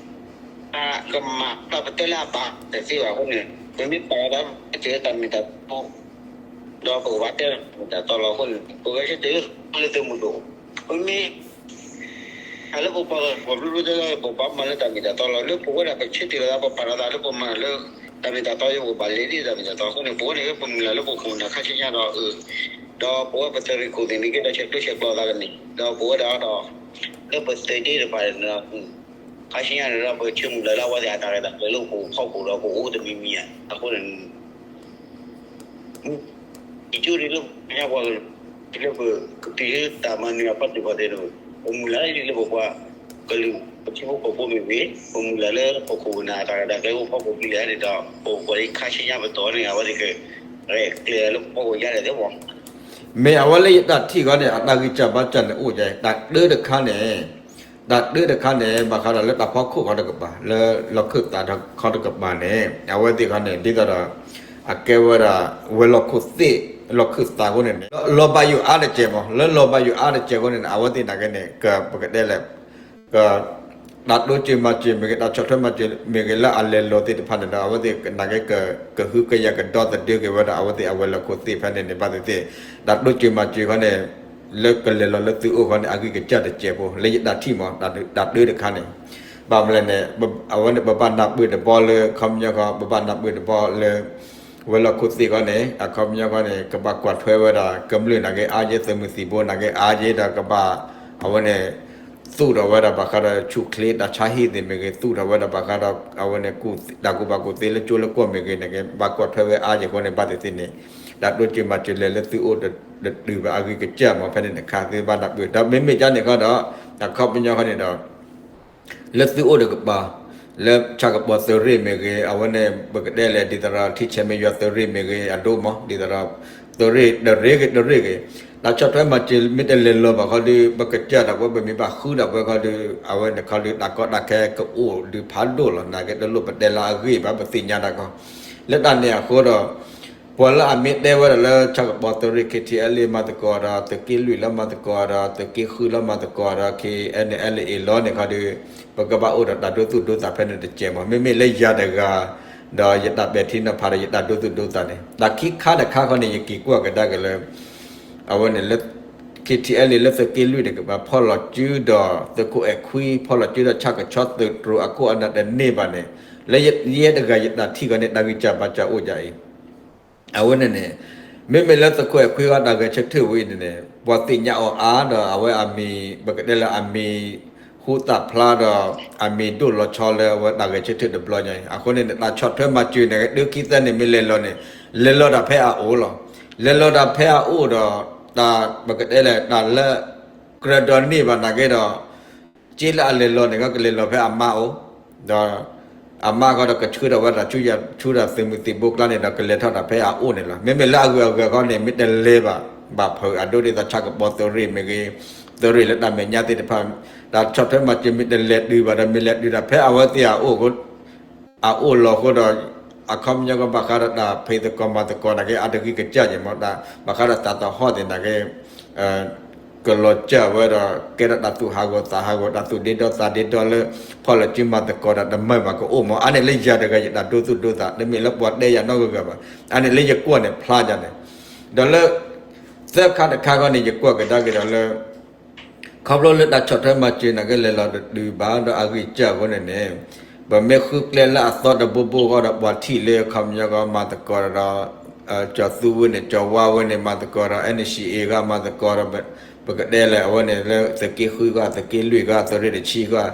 ကမၤဒီးပတဲလၢအဘၣ်တသ့ဘၣ်အဃိန့ၣ် ပမ့ၢ်ပာ်ဝဲဒၣ် ပတဲတၢ်မ့ၢ်တၢ်တီ ဒီးပကဘၣ်တဲတၢ်မ့ၢ်တၢ်တီလီၤအဃိန့ၣ် ပဝဲဆၢတဲာ်လၢသုးမုၢ်ဒိၣ် ပမ့ၢ် တၢ်လၢပပှၤကလုာ်တဲလၢပဘၣ်မၤလၢတၢ်မ့ၢ်တၢ်တီလီၤ. လၢပဝဲဒၣ်ပဆၢတဲာ်လီၤသး ပပာ်လီၤသးလၢပမၤလၢ တၢ်မ့ၢ်တၢ်တီ ယပကဘၣ်လဲၤဒ်တၢ်မ့ၢ်တၢ်တီအဃိန့ၣ် ပဝဲန့ၣ် ပမုၢ်လၢ်လၢပခိၣ်နၢ်ခါဆူညါဒီး ဒီးပဝဲပသုးရ့ၣ်ခိၣ်သ့ၣ်န့ၣ်က့ဒီး ဆဲးကျိးဆဲးကျၢသးတန့ၣ် ဒီးပဝဲဒၣ်ဒီး လၢပသုးဒ့တဖၣ်န့ၣ်ဒီး ခါဆူညါန့ၣ်ဒီး ပဆၢမုၢ်လၢ်လၢအဝဲသ့ၣ်အတၢ်ရဲၣ်တၢ်ကျဲၤလၢပဖီခိၣ်ဒီးပအိၣ်တမံၤမံၤဧါ အဃိန့ၣ် ယဆိဒ်လၢပှၤကညီပှၤကလုာ် လၢပကတုၤလၢတၢ်မၤနၢၤအပှၤတဖၣ်သ့ၣ်န့ၣ် ပမုၢ်လၢ်လၢဒ်လၢပပှၤကလုာ် ပထံဖိကီၢ်ဖိမ့ၢ်ဂ့ၤ ပမုၢ်လၢ်လၢပခိၣ်ပနၢ်အတၢ်ရဲၣ်တၢ်ကျဲၤအိၣ်ဖီခိၣ်ဒ်လဲၣ်န့ၣ်ဒီး ပပှၤလၢခါဆူညါပတီၢ်န့ၣ် အဝဲသ့ၣ်ကရဲၣ်ကျဲၤလၢပဖီခိၣ်ယါလဲၣ်သ့ၣ်မး မ့ၢ်အဝဲလၢယတၢ်ထံၣ်ဃီန့ၣ် အတၢ်ဂံၢ်စၢ်ဘါစၢ်န့ၣ်အိၣ်ယါ တၢ်တၢတခါန့ၣ် တၢ်တၢတခါန့ၣ် ဘၣ်ဃးဒီးလၢတၢ်ဖီခိၣ်ခီတကပၤ လၢလီၢ်ခၢၣ်သးခီတကပၤန့ၣ် အဝဲသ့ၣ်ခီန့ၣ် ဒ်သိးဒီး အကဲဝဲဒၣ် ဝဲၤလီၢ်ခိၣ်သ့ၣ် လီၢ်ခၢၣ်သးအဃိန့ၣ်န့ၣ် လီၤဘၣ်ယိၣ်အါတကဲးမး လၢလီၤဘၣ်ယိၣ်အါတကဲးအဃိန့ၣ်န့ၣ် အဝဲသ့ၣ်နာ်က့န့ၣ် ကပကတဲလဲၣ် က တၢ်တိစၢၤမၤစၢၤမ့ၢ်ဂ့ၤ တၢ်ဆီၣ်ထွဲမၤစၢၤမ့ၢ်ဂ့ၤ လၢအလဲၤလီၤသ့ၣ်တဖၣ်န့ၣ်ဒီး အဝဲသ့ၣ်နာ်က့ ကဟုကယာ်ကဒီသဒၢက့ၤဝဲဒၣ် အဝဲသ့ၣ်အဝဲၤလီၢ်ခိၣ်သ့ၣ်ဖဲန့ၣ်န့ၣ် ဘၣ်သ့ၣ်သ့ၣ် တၢ်တိစၢၤမၤစၢၤခီန့ၣ် လၢကလဲၤလီၤလၢသုးအိၣ်ခီန့ၣ် အဂံၢ်ကစၢ်တစဲးဖိ လၢယတၢ်ထံၣ်မး တၢ်တၢတခါန့ၣ် ဘၣ်မနုၤလဲၣ်န့ၣ် အဝဲန့ၣ် ပဘၣ်နၢ်ပၢၢ်တဘီလၢ ခီပညီခီ ပဘၣ်နၢ်ပၢၢ်တဘီလၢ ဝဲၤလီၢ်ခိၣ်သ့ၣ်ခီန့ၣ် အခီပညီခီန့ၣ် ကဘၣ်ကွၢ်ထွဲဝဲဒၣ် ကမျၢၢ်နာ်က့အါက့ သုးမုၢ်သံၣ်ဘိနာ်က့အါက့ဒီး ကဘၣ် အဝဲန့ၣ် သူၣ်ထီၣ်ဝဲဒၣ်ဘၣ်ဃးဒီးဆူၣ်ချ့တၢ်ဆါဟံၣ်သ့ၣ်မ့ၢ်ဂ့ၤ သူၣ်ထီၣ်ဝဲဒၣ်ဘၣ်ဃးဒီး အဝဲန့ၣ် တၢ်ကူၣ်ဘၣ်ကူၣ်သ့လၢကၠိလၢကီၢ်မ့ၢ်ဂ့ၤန့ၣ်က့ ဘၣ်ကွၢ်ထွဲဝဲအါက့အဃိန့ၣ် ဘၣ်သ့ၣ်သ့ၣ်န့ၣ် တၢ်တိစၢၤမၤစၢၤလဲၤလၢသုးအိၣ်တတုၤဘၣ်အဂံၢ်ကစၢ်မး ဖဲန့ၣ်တခါ သုဘၣ်နၢ်ပၢၢ် ဒီးမ့မ့ၢ်ကန့ၣ်ခီဒီး အခီပညီခီန့ၣ်ဒီး လၢသုးအိၣ်တကပၤ လၢဆၣ်ကပီၤသုးရ့ၣ်မ့ၢ်ဂ့ၤ အဝဲန့ၣ် ပကတဲလဲၣ် ဒ်သိးဒီး ထံဆဲးမဲးယွၤသုးရ့ၣ်မ့ၢ်ဂ့ၤ အဒိမး ဒ်သိးဒီး သုးရ့ၣ်တရ့ၣ်ဂ့ၤတရ့ၣ်ဂ့ၤ တၢ်ဆီၣ်ထွဲမၤစၢၤမ့ၢ်တလဲၤလီၤဘၣ်ခီဒီး ပကစၢ်ဒၣ်ဝဲ ပမ့ၢ်ဘၣ်ဃုဒၣ်ဝဲခီဒီး အဝဲန့ၣ်ခီဒီး တၢ်ကီတၢ်ခဲကအိၣ်ဒုးဖးဒိၣ်လီၤ နာ်က့တလိၣ်ပတဲလၢအဂ့ၢ်ဘၣ် ပသ့ၣ်ညါတၢ်ကီ လၢတၢ်န့ၣ်အဃိဒီး ပှၤလၢအမ့ၢ်တဲဝဲဒၣ်လၢ ဆၣ်ကပီၤသုးရ့ၣ် ခ့ထံအဲလ့ မၤသကိးဒီး သုးက့လွံၢ်လၢမၤသကိးဒီး သုးက့ဃုလၢမၤသကိးဒီး ခ့အဲန့ၣ် အဲလ့အ့လီန့ၣ်ခီဒီး ပကဘၣ်အိၣ်ဒီးတၢ်ဒိသူၣ်ဒိသးဖဲန့ၣ်တစဲးမး မ့မ့ၢ်လၢယၤတဂၤ ဒီးယတၢ်ပဲာ်ထံနီၤဖးဒီး ယတၢ်ဒိသူၣ်ဒိသးန့ၣ် တၢ်ခံခါတခါခီန့ၣ် ယက့ၤကွၢ်ကဒါက့ၤလၢ အဝဲန့ၣ်လၢ ခ့ထံအဲလ့ လၢသုးက့လွံၢ်တကပၤ ဖီၣ်လီၤစုဒီး သုးခိၣ်အဲၣ်ခွံ ဖီၣ်လီၤစုဒီး ဆၣ်ကဆီသုးတြိၤအခိၣ်အနၢ်တန့ၢ်ဘၣ်န့ၣ် လၢယဲတဂၤယတၢ်ထံၣ်ခီန့ၣ် တၢ်ဂံၢ်စၢ်ဘါစၢ်အိၣ်ဒ်အံၤ အဝဲန့ၣ်န့ၣ် မ့မ့ၢ်လၢသုးခိၣ်အဲၣ်ခွံဂီၢ်တၢ်ဂဲၤဆၢထၢၣ်ဝဲအံၤန့ၣ်န့ၣ် ပှၤသ့ၣ်ညါအီၤအါဒီး အဝဲအမံၤ ပကတဲလၢအမံၤ ဟူသၣ်ဖျါဒီး အမံၤဒိၣ်လီၤဆီလၢအဝဲတၢ်ဂဲၤဆၢထၢၣ်တဘျီညါအံၤ အဃိန့ၣ်န့ၣ် တၢ်ဆီၣ်ထွဲမၤစၢၤန့ၣ် ဒုးခံသၢန့ၣ်မ့ၢ်လဲၤလီၤန့ၣ် လဲၤလီၤတၢ်ဖဲအအိၣ်လီၤ. လဲၤလီၤတၢ်ဖဲအအိၣ်ဒီး တၢ်ပကတဲလၢတၢ်လၢ ကြၢးဒိးန့ၢ်ဘၣ်နာ်က့ဒီး စ့လၢအလဲၤလီၤန့ၣ် ကလဲၤလီၤဖဲအမါအိၣ်, ဒီးအမါဃီဒီးကဆှၢထီၣ်ဝဲဒၣ်ဆူယၤ ဆူဒီးသုးမုၢ်သံၣ်ဘိကျါန့ၣ်ဒီး ကလဲၤထီၣ်တၢ်ဖဲအအိၣ်န့ၣ်လီၤ. မ့မ့ၢ်လၢအဂုၤအဂၤဃီန့ၣ် မ့ၢ်တလဲၤဘၣ် ဘၣ်ဖုးအဒိဒ်သိးဆၣ်ကပီၤသုးရ့ၣ်မ့ၢ်ဂ့ၤ, သုးရ့ၣ်လၢတၢ်မဲာ်ညါသ့ၣ်တဖၣ်, တၢ်ဆီၣ်ထွဲမၤစၢၤမ့ၢ်တလဲၤတုၤဘၣ်ဒီး မ့ၢ်လဲၤတုၤတၢ်ဖဲအဝဲသ့ၣ်အအိၣ်အဃိဒီး အခီပညီကီး ဘၣ်ဃးဒီးတၢ်ဖံးသကိးမၤသကိးနာ်က့ အါတက့ၢ်ကစၢ်ယဲၢ်မး ဘၣ်ဃးဒီးတၢ်သဟီၣ်သ့ၣ်နာ်က့ ကလီၤစၢ်ဝဲဒီး ကဲထီၣ်တၢ်သူၣ်ဟးဂီၤသးဟးဂီၤ တၢ်သူၣ်ဒ့ဒီသးဒ့ဒီလၢ ဖီၣ်လီၤစုမၤသကိးဒီးတမၤဘၣ်ကအိၣ်မး. အါန့ၣ်လၢယၤတဂၤယတၢ်ဒိသူၣ်ဒိသး တမ့ၢ်လၢပှၤတဲယၤနီတဂၤဘၣ်. အါန့ၣ်လၢယကွၢ်န့ၣ်ဖျါယၤန့ၣ်, ဒီးလၢ သၢခါတခါခီန့ၣ် ယကွၢ်ကဒါက့ၤဒီးလၢ ခီဖျိလၢတၢ်ဆီၣ်ထွဲမၤစၢၤနာ်က့ လဲၤလီၤတတုၤဘၣ်ဒီးအဂံၢ်စၢ်အဃိန့ၣ်န့ၣ်, ပမ့ၢ်ဃုကျဲလၢအသီတဘိဘိဃီဒီး ပှၤထံၣ်လၢအခီပညီကီးမၤသကိးဒီး ကၠီၤသူဝဲန့ၣ် ကၠီၤဝါဝဲန့ၣ် မၤသကိးဒီး N C A ဂၤမၤသကိးဒီး ပကတဲလဲၣ် အဝဲန့ၣ်လၢသုးက့ဃုဂၤ သုးက့လွံၢ်ဂၤ သုးရ့ၣ်တဆံဂၤ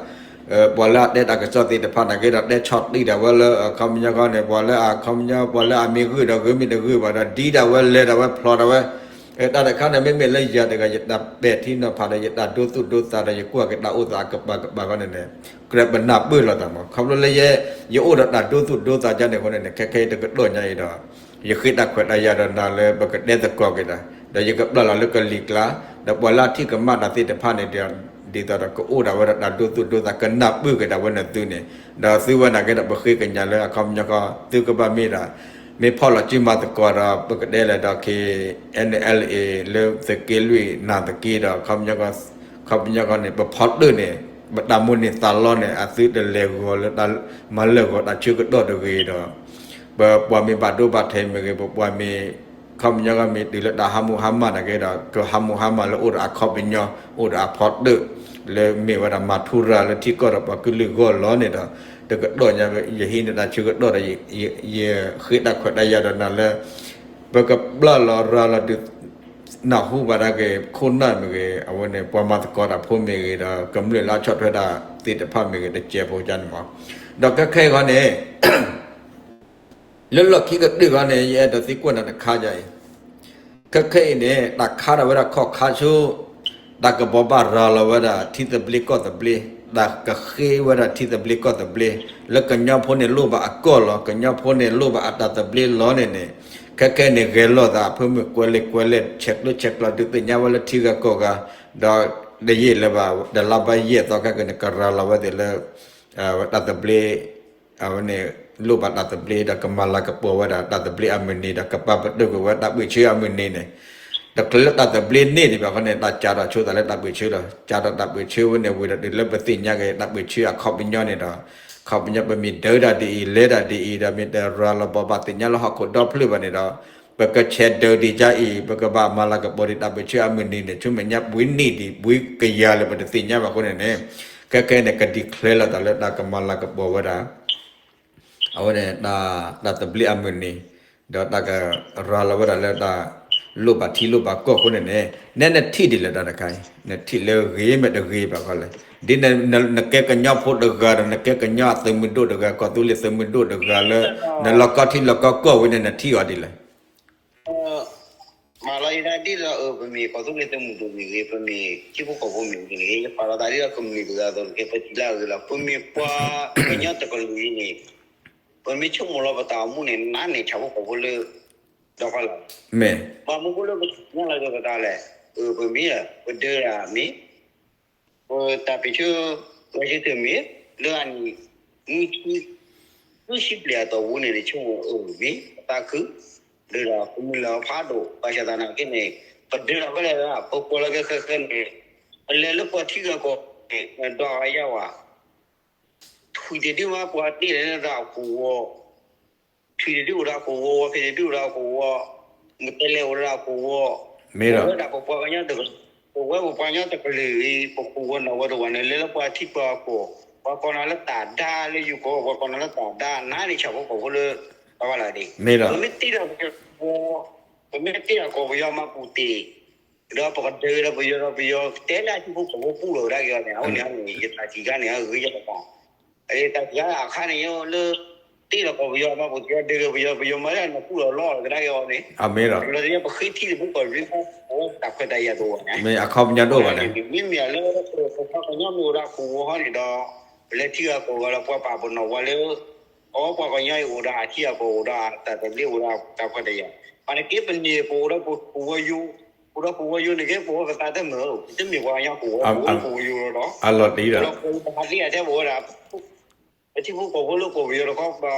ပှၤလၢအတဲတၢ်ကစီၣ်သ့ၣ်တဖၣ်နာ်က့ဒီး တဲဆီၣ်တံၢ်ဒၣ်ဝဲလၢအခီပညီဃီန့ၣ် ပှၤလၢအခီပညီ ပှၤလၢအမ့ၢ်ဂုာ်ဒီးဂုာ်မ့ၢ်တဂုာ်ဘၣ်ဒီး ဒ်ဒၣ်ဝဲလဲၤဒၣ်ဝဲဖျိးဒၣ်ဝဲ တၢ်တခါန့ၣ် မ့မ့ၢ်လၢယၤတဂၤ ယတၢ်ပဲာ်ထံနီၤဖးဒီး ယတၢ်ဒိသူၣ်ဒိသးဒီး ယကွၢ်က့ၤတၢ်အိၣ်သးအကပၤကပၤဃီန့ၣ်န့ၣ် ကြၢးပနၢ်ပၢၢ်လိာ်သးမး ခီဖျိလၢယဲ ယအိၣ်ဒီးတၢ်ဒိသူၣ်ဒိသးဒ်န့ၣ်အဃိန့ၣ်န့ၣ် ခဲခဲအံၤတကတီၢ်ညါအံၤဒီး ယဃ့တၢ်ခွဲးတၢ်ယာ်ဒီးနၤလၢပကတဲသကိးက့ၤတၢ် ဒီးယကပျၢ်လီၤလၢကလံၤကျါ ဒီးပှၤလၢအထံၣ်ကမၣ်တၢ်သ့ၣ်တဖၣ်န့ၣ် ဒ်သိးဒီးကအိၣ်ဒၣ်ဝဲဒီးတၢ်ဒိသူၣ်ဒိသး ကနၢ်ပၢၢ်က့ၤဒၣ်ဝဲန့ၣ်သုန့ၣ် ဒီးသုဝဲနာ်က့ဒီး ပဃ့ကညးလၢအခီပညီဃီ သုကဘၣ်မ့ၢ်ဒၣ် မ့ၢ်ဖီၣ်လီၤစုမၤသကိးဒီး ပကတဲလဲၣ်ဒီး K N L A လၢသုးက့လွံၢ်နာ်သက့ဒီး ခီပညီဃီန့ၣ် ပဖီတၢၣ်န့ၣ် ပတၢ်မိၣ်န့ၢ်သးလီန့ၣ် အသုတလဲၤဂီၤလၢတၢ်မၤလၢာ်ဂီၤတၢ်ဆၢကတီၢ်တဂ့ၤဒီး ပပှၤမ့ၢ်ဘၣ်ဒိဘၣ်ထံးမ့ၢ်ဂ့ၤ ပပှၤမ့ၢ် ခီပညီဃီမ့ၢ်တုၤလၢတၢ်ဟးမူဟါမၢ်နာ်က့ဒီး ကဟးမူဟါမၢ်လၢအိၣ်ဒီးအခီပညီ အိၣ်ဒီးအဖီတၢၣ် လၢမ့ၢ်ဝဲဒၣ်မၤထူရၤလၢထံကီၢ်ဒီးပှၤကလုာ်ဂီၢ်လီၤန့ၣ်ဒီး တကတီၢ်ညါ ယဟံးန့ၢ်တၢ်ဆၢကတီၢ်ဒီး ယဃ့တၢ်ခွဲးတၢ်ယာ်ဒီးနၤလၢ ပကပျၢ်လီၤရၤလီၤဒုး နၢ်ဟူဘၣ်ဒၣ်က့ၤ ခိၣ်နၢ်မ့ၢ်ဂ့ၤ အဝဲန့ၣ် ပှၤမၤသကိးတၢ်ဖိမ့ၢ်ဂ့ၤဒီး ကမျၢၢ်လၢအဆီၣ်ထွဲတၢ်သ့ၣ်တဖၣ်မ့ၢ်ဂ့ၤ တစဲးဖိကန့ၣ်မး ဒီးခဲခဲအံၤဃီန့ၣ် လၢလီၢ်ခံကတၢၢ်ဃီန့ၣ် ယအဲၣ်ဒိးသံကွၢ်နၤတခါယၤအံၤ ခဲခဲအံၤန့ၣ် တၢ်ခါထီၣ်ဝဲဒၣ်ခီၣ်ခါဆူ တၢ်ကဘိးဘၣ်ရၤလီၤဝဲဒၣ်ထံသဘျ့ကီၢ်သဘျ့ တၢ်ကဃ့ဝဲဒၣ်ထံသဘျ့ကီၢ်သဘျ့ လၢကညီဖိန့ၣ်လိၣ်ဘၣ်အကီၢ်လီၤ ကညီဖိန့ၣ်လိၣ်ဘၣ်အတၢ်သဘျ့လီၤန့ၣ်န့ၣ် ခဲခဲန့ၣ် ဂဲၤလိာ်သးအဖၢမုၢ်ကွဲလ့ကွဲလဲၣ် ဆဲးကျၢဆဲးကျိးဒုးသ့ၣ်ညါဝဲလၢထံဂၤကီၢ်ဂၤ ဒီးတယံာ်လၢၤဘၣ် တလါဘၣ်ယဲၢ်သီခဲကနံၣ် ကရၤလီၤဝဲသ့ၣ်လၢ တၢ်သဘျ့ အဝဲန့ၣ် လိၣ်ဘၣ်တၢ်သဘျ့ဒီးကမၤလၤကပီၤဝဲဒၣ် တၢ်သဘျ့အမုၢ်နံၤဒီးကပာ်ပတုာ်ကွံာ်ဝဲတၢ်ပၢၢ်ဆၢအမုၢ်နံၤန့ၣ် တချုးလၢတၢ်သဘျ့န့ၢ်ဒံးဘၣ်ဃီန့ၣ် တၢ်စးထီၣ်ဆိသးလၢတၢ်ပၢၢ်ဆၢလီၤ. စးထီၣ်တၢ်ပၢၢ်ဆၢဝဲန့ၣ် ဝံၤဒီးတုၤလၢပသ့ၣ်ညါက့ၤတၢ်ပၢၢ်ဆၢအခီပညီန့ၣ်ဒီး ခီပညီပမ့ၢ်ဒၢတၢ်ဒ်အံၤ လဲၤတၢ်ဒ်အံၤဒီး မ့ၢ်တရၤလီၤဘိးဘၣ်သ့ၣ်ညါလၢဟီၣ်ခိၣ်ဒီဖျၢၣ်ဘၣ်န့ၣ်ဒီး ပကဆဲးဒၢးဒံးကါအံၤ ပကဘၣ်မၤလၤကပီၤဒံးတၢ်ပၢၢ်ဆၢအမုၢ်နံၤန့ၣ် ဆူမဲာ်ညါပှဲၤနံၣ်ဒံး ပှဲၤကယၤလၢပတသ့ၣ်ညါဘၣ်အဃိန့ၣ်န့ၣ် ခဲခဲန့ၣ် ကဒံးချဲလီၤတၢ်လၢတၢ်ကမၤလၤကပီၤဝဲဒၣ် အဝဲန့ၣ် တၢ်သဘျ့အမုၢ်နံၤ ဒီးတၢ်ကရၤလီၤဝဲဒၣ်လၢတၢ်လိၣ်ဘၣ်ထံလိၣ်ဘၣ်ကီၢ်အဃိန့ၣ်န့ၣ် နဲနထံၣ်ဒ်လဲၣ်တၢ်တခါအံၤ နထံၣ်လၢဂ့ၤမ့ၢ်တဂ့ၤဘၣ်ဃီလဲၣ် ဒ်နကဲကညီဖိတဂၤဒီး နကဲကညီအသုးမုၢ်ဒိၣ်တဂၤ ကီၢ်သူလ့ၤသုးမုၢ်ဒိၣ်တဂၤလၢ နလီၤကီထံလီၤကီကီၢ်ဝဲန့ၣ် နထံၣ်အီၤဒ်လဲၣ် မၤလီၤယသးဒ်သိး ပမ့ၢ်ကီၢ်သူလ့ၤသုးမုၢ်ဒိၣ်မ့ၢ်ဂ့ၤ ပမ့ၢ်ထံဖိကီၢ်ဖိမ့ၢ်ဂ့ၤန့ၣ် ယပာ်လီၤသးဒ်သိးကမျၢၢ်တဂၤအသိးန့ၣ် ပစံးလၢအဂ့ၤလီၤ ပမ့ၢ်ပှၤကညီတကလုာ်အံၤန့ၣ် ပမ့ၢ်ဆိကမိၣ်လီၤပသးအမူန့ၣ် နးန့ၢ်ဆၣ်ဖိကီၢ်ဖိလၢ ဒီဖီလာ် မ့ၢ် ပှၤမူဖိလၢပသ့ၣ်ညါလီၤက့ၤပသးလဲၣ် ပမ့ၢ် ပဒၢတၢ်မ့ၢ် ပတၢ်ပၢၢ်ဆၢ လီၤဆံတၢၢ်မ့ၢ် လၢအနံၣ် နွံဆံ ဃုဆံဘျဲၣ်အတီၢ်ပူၤန့ၣ် ဆိကမိၣ်အၢမ့ၢ် ပသးခု ဒၢးဒီးကမျၢၢ်လၢအဖးဒိၣ် ဘၣ်ဆၣ်သနာ်က့န့ၣ် ပဒၢးဒီးဖဲလဲၣ် ပကွၢ်လီၤက့ၤဃဲဃဲန့ၣ် ပလဲၤလၢပှၤထံဂၤကီၢ်ဂၤန့ၣ် ဒွးဝဲယါဝဲ ထွံၣ်တဒုမး ပှၤတ့ၢ်လၢနသးအခိၣ်ဝီ ထွံၣ်တဒုအိၣ်ဒီးအခိၣ်ဝီ ဝီဖံးတဒုအိၣ်ဒီးအခိၣ်ဝီ မ့ၢ်တဲလဲၣ်အိၣ်ဒီးအခိၣ်ဝီ မ့ၢ်ဒီး ပဝဲဒၣ်ပပှၤကညီတက ပဝဲပပှၤကညီတကလုာ်အံၤ ပခိၣ်ဝီနၢ်ဝီတဝၢ်န့ၣ် လဲၤလၢပှၤထံပှၤကီၢ် ပှၤကိးနၤလၢတၢ်ဒါလၢယိၤကီၢ် ပှၤကိးနၤလၢတၢ်ဒါ နးန့ၢ်ဆၣ်ဖိကီၢ်ဖိလၢ ပှၤလၢဒၣ် မ့ၢ်ဒီး ပမ့ၢ်တ့ၢ်ဒီးပယီၤ ပမ့ၢ်တ့ၢ်ဒီးကီၢ်ပယီၤမၤပူၤတ့ၢ် ဒီးပကဒၢးဒီးပယီၤဒီးပယီၤ တဲလၢအထံဖိကီၢ်ဖိပူၤလီၤဝဲဒၣ်က့ၤအီၤန့ၣ် အဝဲန့ၣ် ယတၢ်ထံၣ်ခါန့ၣ် အဂ့ၤယဲၢ်တကီၢ် တၢ်ထံၣ်ခါအခါန့ၣ်လၢ တ့ၢ်လီၤကီၢ်ပယီၤမး ပကဒုးဂ့ၤပယီၤ ပယီၤမၤလၢနဃုလီၤလီၤကဒါက့ၤအီၤန့ၣ်, လီၤတံၢ်ပဃ့ထံၣ်တဘျုးကီၢ်တဘျုး အဝဲတၢ်ခွဲးတၢ်ယာ်တအိၣ်ဘၣ်န့ၣ်, မ့ၢ်အခီပညီတအိၣ်ဘၣ်န့ၣ်, မ့မ့ၢ်လၢပပှၤကညီမ့ၢ်အိၣ်ဒီးအခိၣ်ဂီၤဟီန့ၣ်ဒီး, ပလဲၤထံဂၤကီၢ်ဂၤဒီးပှၤပာ်ပနီၣ်ဝဲလၢ အီပှၤကညီအံၤအိၣ်ဒီးအထံအကီၢ်အိၣ်ဒီးတၢ်သဘျ့အိၣ်ဒီးတၢ်ခွဲးတၢ်ယာ်, ဘၣ်နက့ပန့ၢ်ပအိၣ်ဒီးပခိၣ်ဂီၤယိၤ, အိၣ်ဒီးခိၣ်ဂီၤယိၤန့ၣ်က့ ပအိၣ်ပသးတမုာ်, ပတမ့ၢ်ပှၤကညီခိၣ်ဂီၤ ပအိၣ်ခိၣ်ဂီၤယိၤလီၤဒီး, အလီၤတံၢ်ဒီး ပဟးသ့အထဲပအိၣ်ဝဲဒၣ် ပထံဖိကီၢ်ဖိလၢကီၢ်ပယီၤတခီပၤ,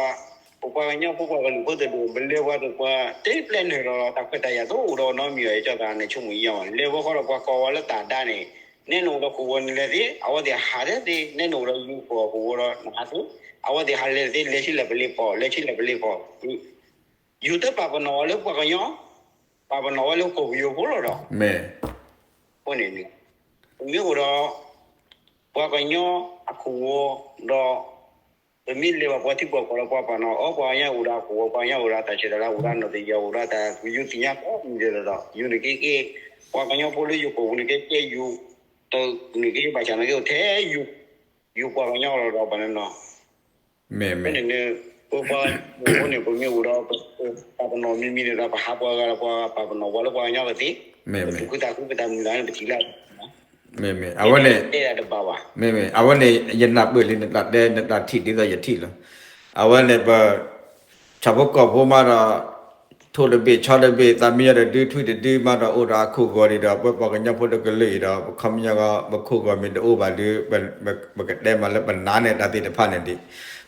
ပပှၤကညီဖိပှၤကလုာ်ဖိတဒူၣ် ပလဲၤပှၤတပှၤ တပျဲနုာ်လီၤ တၢ်ခွဲးတၢ်ယာ်တအိၣ်ဒီးနီတမံၤအံၤ ကၠီသးန့ၣ် ဆိကမိၣ်ယါမး လဲၤဝဲဃီဒီးပှၤကိးဝဲလၢတၢ်ဒါန့ၣ်, နဲနအိၣ်ဒီးခိၣ်ဂီၤနလဲၤသ့, အဝဲသ့ၣ်ဟးဒၣ်သ့, နဲနအိၣ်ဒီးယိၤကီၢ်ခိၣ်ဂီၤဒီးနဟးသ့, အဝဲသ့ၣ်ဟးလဲၤသ့ လဲၤဆံလၢပလ့ၢ်ကီၢ် လဲၤဆံလၢပလ့ၢ်ကီၢ် ယိၤတပာ်ပနီၣ်ဝဲလၢပှၤကညီ, ပာ်ပနီၣ်ဝဲလၢကီၢ်ပယီၤဖိလီၤဒီး, အဃိန့ၣ်, ပမ့ၢ်အိၣ်ဒီး ပှၤကညီအခိၣ်ဂီၤဒီး, ပမ့ၢ်လဲၤဘၣ်ပှၤထံပှၤကီၢ်လၢပှၤပာ်နီၣ်အီၤ ပှၤကညီအိၣ်ဒီးအခိၣ်ဂီၤ ပှၤကညီအိၣ်ဒီးတၢ်ဆဲးတၢ်လၤ အိၣ်ဒီးနီၣ်တယၢ် အိၣ်ဒီးတၢ်ယူးသ့ၣ်ညါကိးမံၤဒဲးဒီး ယိၤန့ၣ်က့က့, ပှၤကညီဖိလၢယိၤကီၢ်ပူၤန့ၣ်က့ကဲယိၤ, တၢ်န့ၣ်က့ဘၣ်ဆၣ်န့ၣ်က့အိၣ်ထဲယိၤ, ယိၤပှၤကညီလီၤဒီးပှၤနီၢ်နီၢ် မ့ၢ်မ့ၢ်, ပပှၤဖိန့ၣ် ပမ့ၢ်အိၣ်ဒီး ပပာ်ပနီၣ်မံၤမံၤန့ၣ်ဒီး ပဟးပှၤဂၤဒီးပှၤပာ်ပနီၣ်ပှၤလၢပှၤကညီကသ့, မ့ၢ်မ့ၢ်, ပသူၣ်ခုသးခုပတၢ်မုၢ်လၢ်န့ၣ် ပထံၣ်လၢ, မ့ၢ်မ့ၢ်, အဝဲန့ၣ်, တဲဒၣ်တဘၣ်ဘၣ်, မ့ၢ်မ့ၢ်, အဝဲန့ၣ် ယနၢ်ပၢၢ်လံနတၢ်တဲနတၢ်ထံၣ်ဒ်သိးယထံၣ်လီၤ, အဝဲန့ၣ်ပ ဆၣ်ဖိကီၢ်ဖိမးဒီး, ထိၣ်တဘ့ၣ်ဆီတဘ့ၣ် သးမံယီၤတဒုထွံၣ်တဒုမးဒီး အိၣ်ဒီးအခိၣ်ဂီၤဒံးဒီး ပပှၤကညီဖိတကလုာ်အံၤဒီး ပခီပညီ ပခိၣ်ဂီၤမ့ၢ်တအိၣ်ဘၣ်ဒီး ပကတဲမးလၢပနာ်န့ၢ်တၢ်သ့ၣ်တဖၣ်န့ၣ်ဒံး,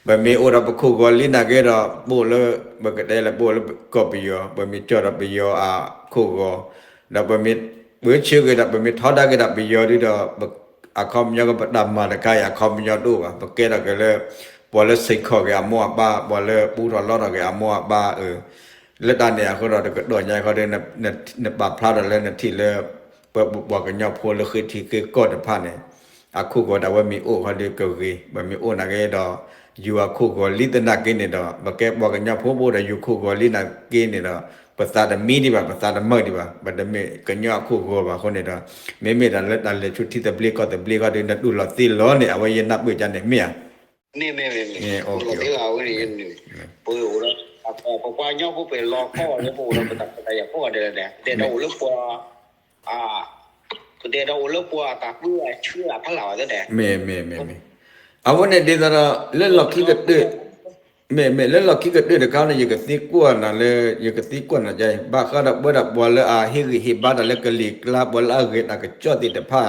ပမ့ၢ်အိၣ်ဒီးပခိၣ်ဂီၤလံနာ်က့ဒီး ပအိၣ်လၢ, ပကတဲလၢပအိၣ်လၢကီၢ်ပယီၤ ပမ့ၢ်ကၠီၣ်ဒီးပယီၤအခိၣ်ဂီၤ, ဒီးပမ့ၢ်ပၢဆှၢက့ၤဒီး ပမ့ၢ်ထီဒါက့ၤဒီးပယီၤဒုဒီး အခီပညီကပတၢ်မၤတခါအံၤ အခီပညီတအိၣ်ဘၣ်, ပကဲထီၣ်က့ၤလၢ ပှၤလၢစ့ၢ်ကီးက့ၤအမိၢ်အပၢ် ပှၤလၢပူထီၣ်လီထီၣ်က့ၤအမိၢ်အပၢ်အၢ, လၢတၢ်န့ၣ်အဃိဒီး တကတီၢ်ညါအဃိဒီး နပာ်ဖျါထီၣ်လၢနထံၣ်လၢ ပပှၤကညီဖိလၢဃ့ထံဃ့ကီၢ်တဖၣ်န့ၣ် အခိၣ်ဂီၤဒၣ်ဝဲမ့ၢ်အိၣ်ဃီဒီးကဂ့ၤ, ပမ့ၢ်အိၣ်နာ်က့ဒီး ယိၤအခိၣ်ဂီၤလံသနာ်က့န့ၣ်ဒီး ပကဲပှၤကညီဖိပအိၣ်ဒီးယိၤခိၣ်ဂီၤလံနာ်က့န့ၣ်ဒီး ပသးတမံဒံးဘၣ် ပသးတမုာ်ဒံးဘၣ် ပတမ့ၢ်ကညီအခိၣ်ဂီၤဘၣ်အဃိန့ၣ်ဒီး မ့မ့ၢ်တၢ်လၢတၢ်လဲၤဆူထံသဘျ့ကီၢ်သဘျ့ဃီဒီး နတူၢ်လိာ်သ့လီၤန့ၣ် အဝဲယနၢ်ပၢၢ်ကန့ၣ်မ့ၢ်ဧါ, မ့ၢ်မ့ၢ်မ့ၢ်မ့ၢ် တူၢ်လိာ်သ့လီၤအဝဲန့ၣ်, ပအိၣ်ဒီး ပပှၤကညီဖိပလီၤခီဂီၤလၢပအိၣ်ဒီးပတၢ်ခွဲးတၢ်ယာ်ကိးဂၤဒဲးလီၤန့ၣ် ပတအဲၣ်ဒိးအိၣ်လၢပှၤ ပတအဲၣ်ဒိးအိၣ်လၢပှၤအတၢ်ပၢအဆှၢအဖီလာ်ဘၣ်သ့ၣ်ဒဲး, မ့ၢ်မ့ၢ်မ့ၢ်မ့ၢ်, အဝဲန့ၣ်ဒ်သိးဒီး လၢလီၢ်ခံကတၢၢ် မ့ၢ်မ့ၢ် လၢလီၢ်ခံကတၢၢ်တခါန့ၣ် ယကသံကွၢ်နၤလၢ ယကသံကွၢ်နၤက ဘၣ်ဃးဒီးပဝဲဒၣ်ပှၤလၢအဟ့ၣ်ဂံၢ်ဟ့ၣ်ဘါတၢ်လၢကလံၤကျါ ပှၤလၢအဂဲၤတၢ်ကစီၣ်သ့ၣ်တဖၣ်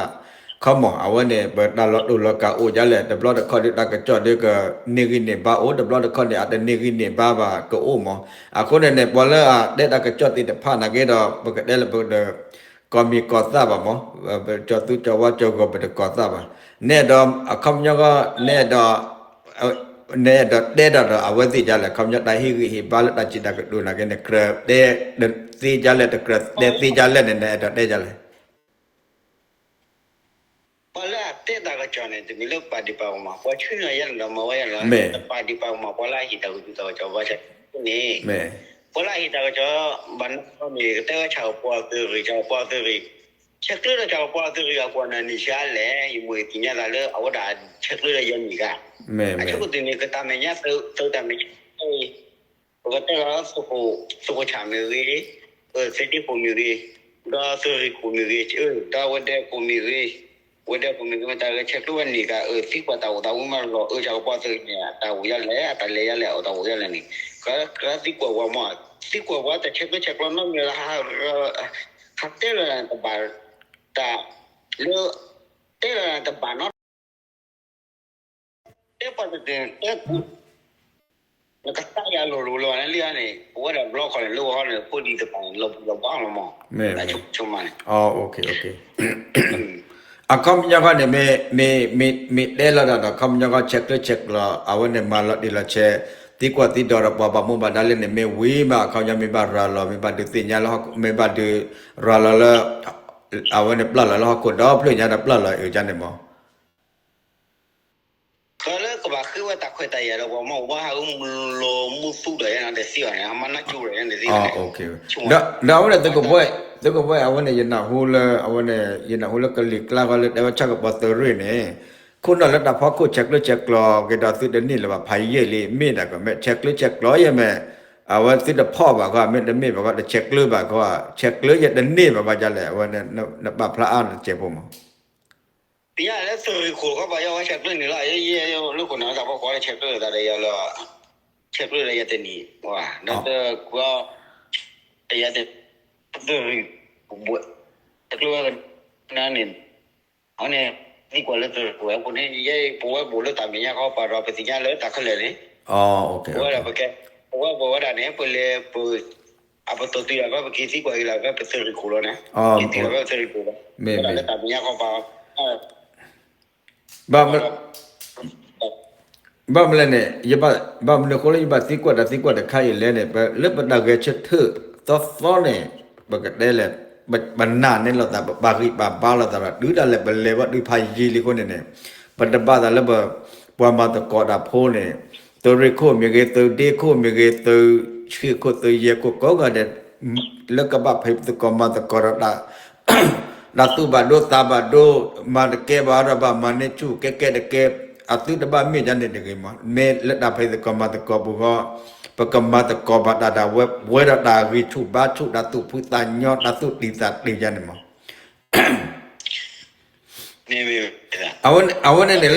ခီမီၢ် အဝဲန့ၣ် ပတၢ်လီၤတိၢ်လီၤကးအိၣ်ဒ်လဲၣ် တဘျီတခီၣ်ဒီးတၢ်ကစီၣ်ဒီးကန့ၢ်ဂံၢ်န့ၢ်ဘါအိၣ် တဘျီတခီၣ်န့ၣ် အတန့ၢ်ဂံၢ်န့ၢ်ဘါဘၣ်ကအိၣ်မီၢ် အဃိန့ၣ်န့ၣ် ပှၤလၢအတဲတၢ်ကစီၣ်သ့ၣ်တဖၣ်နာ်က့ဒီး ပကတဲလၢပကဒီး ကီၢ်မံၤကီၢ်သၣ်ဘၣ်မီၢ် ပကၠီၤသူကၠီၤဝါကၠီၤဂီၤပတကီၢ်သၣ်ဘၣ် နအဲၣ်ဒိး အခီပညီ နအဲၣ်ဒိး နအဲၣ်ဒိးတဲတၢ်ဒီးအဝဲသ့ၣ်ဒ်လဲၣ် အခီပညီတၢ်ဟ့ၣ်ဂံၢ်ဟ့ၣ်ဘါလၢတၢ်စံးတၢ်ကတိၤနာ်က့န့ၣ် ကြၢးတဲသ့ဒ်လဲၣ် တကြၢးတဲသ့ဒ်လဲၣ်န့ၣ် နအဲၣ်ဒိးတဲဒ်လဲၣ် ပှၤလၢအတဲတၢ်ကစီၣ်န့ၣ် တမ့ၢ်လၢပာ်ဒံးပာ်ကမၣ် ပှၤဆှၢန့ၢ်ယၤန့ၣ်ဒီးမၤဝဲယၤလီၤ မ့ၢ်တပာ်ဒံးပာ်ကမၣ် ပှၤလၢအဟ့ၣ်တၢ်ကစီၣ်တၢ်ကစီၣ် ဘၣ်ဆၣ်န့ၣ် မ့ၢ်ပှၤလၢအဟ့ၣ်တၢ်ကစီၣ် ဘၣ်နီၢ်န့ၣ် ကတဲဝဲဆၣ်ကပီၤအသုးရ့ၣ် ဆၣ်ကပီၤအသုးရ့ၣ် ဆဲးကျၢဒီးဆၣ်ကပီၤအသုးရ့ၣ်အကွၢ်န့ၣ် နံၣ်ဆံးလဲၣ် ယမိၢ်သ့ၣ်ညါသးလၢအဝဲဒၣ်ဆဲးကျၢဒီးယဲၢ်နံၣ်ဂၤ အဆိကတၢၢ်န့ၣ် ကတၢ်မဲာ်ညါသုးတၢ်မဲာ်ညါ ပကတဲလီၤ သုးခိၣ်ဆၣ်မ့ၢ်ဂ့ၤ, သုးက့ခိၣ်မ့ၢ်ဂ့ၤ, ဒီးသုးရ့ၣ်ခိၣ်မ့ၢ်ဂ့ၤ, ဒီးဝဲၤဒၢးခိၣ်မ့ၢ်ဂ့ၤ, ဝဲၤဒၢးခိၣ်မ့ၢ်ဂ့ၤ မ့ၢ်တၢ်ဂဲၤဆဲးကျိးဝဲန့ၣ်က အၢ သံကွၢ်တၢ်အိၣ်သးဝံၤမးလီၤ အၢ ဆၣ်ကပီၤသုးန့ၣ် အတၢ်အိၣ်ယါလဲၣ် အတၢ်လဲၤယါလဲၣ် အတၢ်အိၣ်ယါလဲၣ်န့ၣ် ကသံကွၢ်ဝဲမး သံကွၢ်ဝဲတၢ်ဆဲးကျၢဆဲးကျိးနီတမံၤလၢ ဟးတဲလၢတဘၣ် တၢ်လၢ တဲလၢတဘၣ်နီတ တဲပှၤတသ့ၣ်တဲ နကသးယၤလိၤလိၤလၢၤဘၣ်န့ၣ်လံန့ၣ် ပဝဲဒၣ်ဘျီခီန့ၣ် လၢဝဲဟီန့ၣ် ဖိဒံးတဖၣ်န့ၣ် လီၤဘှီလီၤမး တၢ်ဆိကမိၣ်န့ၣ် အခီပညီဃီန့ၣ် မ့ၢ်တဲလီၤတၢ်ဒီး အခီပညီဃီ ဆဲးကျၢဆဲးကျိး အဝဲန့ၣ်မၤလီၤတံၢ်လီၤဆဲး သံကွၢ်သံဒိးဒီးပှၤဘၣ်မူဘၣ်ဒါလၢန့ၣ် မ့ၢ်ဝံၤမး အခီပညီမ့ၢ်ဘၣ်ရၤလီၤ မ့ၢ်ဘၣ်ဒုးသ့ၣ်ညါလၢ မ့ၢ်ဘၣ်ဒုးရၤလီၤလၢ အဝဲန့ၣ်ပျၢ်လီၤလၢဟီၣ်ခိၣ်ဒီဖျၢၣ်ညါဒီးပျၢ်လီၤအုးကန့ၣ်မး ဃီလၢကဘၣ်ဃ့ဝဲတၢ်ခွဲးတၢ်ယာ်ဒီးပှၤမ့ၢ်ဝဲဟးဂီၤမူလီၤမူသူဒီးယဲန့ၣ်တသ့ဘၣ်န့ၣ် ဟးမၤနၢ်ကၠိဒီးယဲန့ၣ်တသ့ဘၣ်န့ၣ် ဒီးအဝဲန့ၣ် သုးခိၣ်ဘှဲၣ် အဝဲန့ၣ် ယနၢ်ဟူလၢ အဝဲန့ၣ် ယနၢ်ဟူလၢကလံၤကျါဃီလၢတဲဝဲဆၣ်ကပီၤသုးရ့ၣ်န့ၣ် ခိၣ်နၢ်လၢတၢ်ဖီခိၣ်ဆဲးကျၢဆဲးကျိးက့ၤဒီးသုတန့ၢ်လၢၤဘၣ် ဖးယံာ်လံ မ့ၢ်ဒၣ်ကီး မ့ၢ်ဆဲးကျၢဆဲးကျိးယဲၢ်မ့ၢ် အဝဲသုတဖီၣ်ဘၣ်ဃီ မ့တမ့ၢ်ဘၣ်ဃီ တဆဲးကျၢဘၣ်ဃီ ဆဲးကျၢယဲၢ်တန့ၢ်ဘၣ်ဃီဒ်လဲၣ် အဝဲန့ၣ် နပာ်ဖျါအါတစဲးဖိမး ပယါလၢသုးရ့ၣ်ခိၣ်ခီပၤ ယဝဲဆဲးကျၢန့ၣ်လီၤ ယဲယဲလၢခိၣ်နၢ်တၢ်ဖီခိၣ်လၢဆဲးကျၢသးဒီးယၤလၢ ဆဲးကျၢဒီးယၤတနံၤ ဒီးတကွၢ် ယၤတ သုးရ့ၣ်ဘှဲး ဆဲးကျၢဝဲကနၣ်န့ၣ် အဝဲန့ၣ် သံကွၢ်လၢသုးရ့ၣ်ခိၣ်ဝဲအပူၤန့ၣ် ယဲပဝဲဘူးလၢတၢ်မဲာ်ညါခီပၤဒီး ပသ့ၣ်ညါလၢတၢ်ခဲလၢာ်န့ၣ် ပဝဲဒၣ်ပကဲ ပဝဲဘူးဝဲဒၣ်န့ၣ် ပလဲၤပ အပတီၢ်တုၤလီၤဖဲပက့ၤသံကွၢ်က့ၤလီၤဖဲ ပသုးရ့ၣ်ခိၣ်လီၤန့ၣ် က့ၤသံကွၢ်ဖဲပသုးရ့ၣ်ခိၣ်လီၤ ဝဲဒၣ်လၢတၢ်မဲာ်ညါခီပၤ ဘၣ်မနုၤလဲၣ်န့ၣ် ဘၣ်မနုၤအဃိလၢယဘၣ်သံကွၢ်တၢ်သံကွၢ်တခါအံၤလဲၣ်န့ၣ် လၢပတၢ်ဂဲၤဆၢထၢၣ်သီသီန့ၣ် ပကတဲလဲၣ် ပနာ်န့ၢ်လိာ်သး ပပာ်ဂံၢ်ပာ်ဘါလိာ်သးဒီး တုၤဒၣ်လဲာ်ပလဲၤဘၣ်ဒုးဖးယံာ်လံအဃိန့ၣ်န့ၣ် ပတဘၣ်သးလၢပ ပှၤမၤသကိးတၢ်ဖိန့ၣ် သုးရ့ၣ်ခိၣ်မ့ၢ်ဂ့ၤ သုးဒ့ခိၣ်မ့ၢ်ဂ့ၤ သုးဆှံခိၣ် သုးယဲၢ်ခိၣ် ကိးဂၤဒဲး လၢကဘၣ်ဖံးသကိးမၤသကိးဒီး တၢ်သူၣ်ဘၣ်ဒိသးဘၣ်ဒိ မၤတကဲဘၣ်ဒီးဘၣ်မၤန့ၢ်ဆူၣ် ကဲကဲတကဲ အသုတဘၣ်မ့ၢ်ဒ်န့ၣ်တဂ့ၤမး မ့ၢ်လၢတၢ်ဖံးသကိးမၤသကိးပူၤဃီ ပကမၤသကိးဘၣ်တၢ်ဒၣ်ဝဲ ပှဲၤဒီးတၢ်ဂံၢ်ဆူၣ်ဘါဆူၣ် တၢ်သူၣ်ဖှံသးညီ တၢ်သူၣ်တံၢ်သးတံၢ်ယါန့ၣ်မး အဝဲန့ၣ်န့ၣ်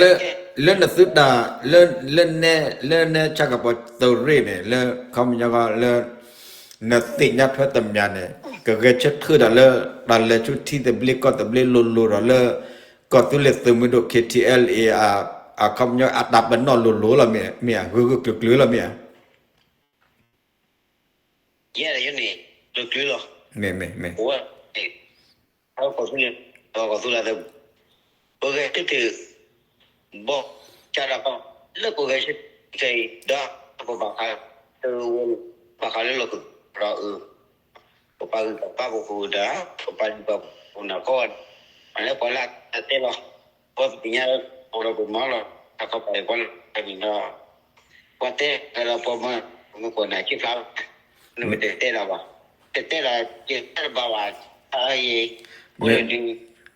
လၢနသုတၢ် လၢ လၢနဲဆၣ်ကပီၤသုးရ့ၣ်န့ၣ် လၢခီပညီလၢ နသ့ၣ်ညါထွဲတမံၤန့ၣ် ကဂဲၤဆၢထၢၣ်ဒီးလၢ တၢ်လဲၤဆူထံသဘျ့ကီၢ်သဘျ့လိၤလိၤဒီးလၢ ကီၢ်သူလ့ၤသုးမုၢ်ဒိၣ် ခ့ထံအဲလ်အ့ အခီပညီအတၢ်ပနီၣ်လိၤလိၤလီၤမ့ၢ်ဧါ ဂုာ်ဂုာ်ကျုာ်ကျုာ်လီၤမ့ၢ်ဧါ ယဲဒၣ်ယဲန့ၣ် ကျုာ်ကျုာ်လီၤ မ့ၢ်မ့ၢ်မ့ၢ် ပဝဲ ကီၢ်သူလ့ၤ ကီၢ်သူလ့ၤသုး ပဂဲၤဆၢထၢၣ် ဘီကၢ်ဒီး လၢပဂဲၤဆၢထၢၣ်ခဲအံၤ ဒီးပဘၣ်ဃး တဝဲ ဘၣ်ဃးလၢလီၢ်ခၢၣ်ဒီးအၢ ပပာ်ဂံၢ်ပာ်ဘါပခိၣ်ဒီး ပပာ်ဒံးပာ်ပှၤနၤကီၢ် လၢပှၤလၢအတဲလီၤ ပှၤပသ့ၣ်ညါလၢ ပဒီးပမၤလီၤ တၢ်ကီပၤအံၤပှၤလၢအမံၤဒီး ပှၤတဲဒီးပှၤမၤ မ့ၢ်ကွၢ်နၤက့ဖျါ နမ့ၢ်တတဲလီၤဘၣ် တတဲလီၤ ယတဲတဘၣ်ဘၣ် အအံၤ အိၣ်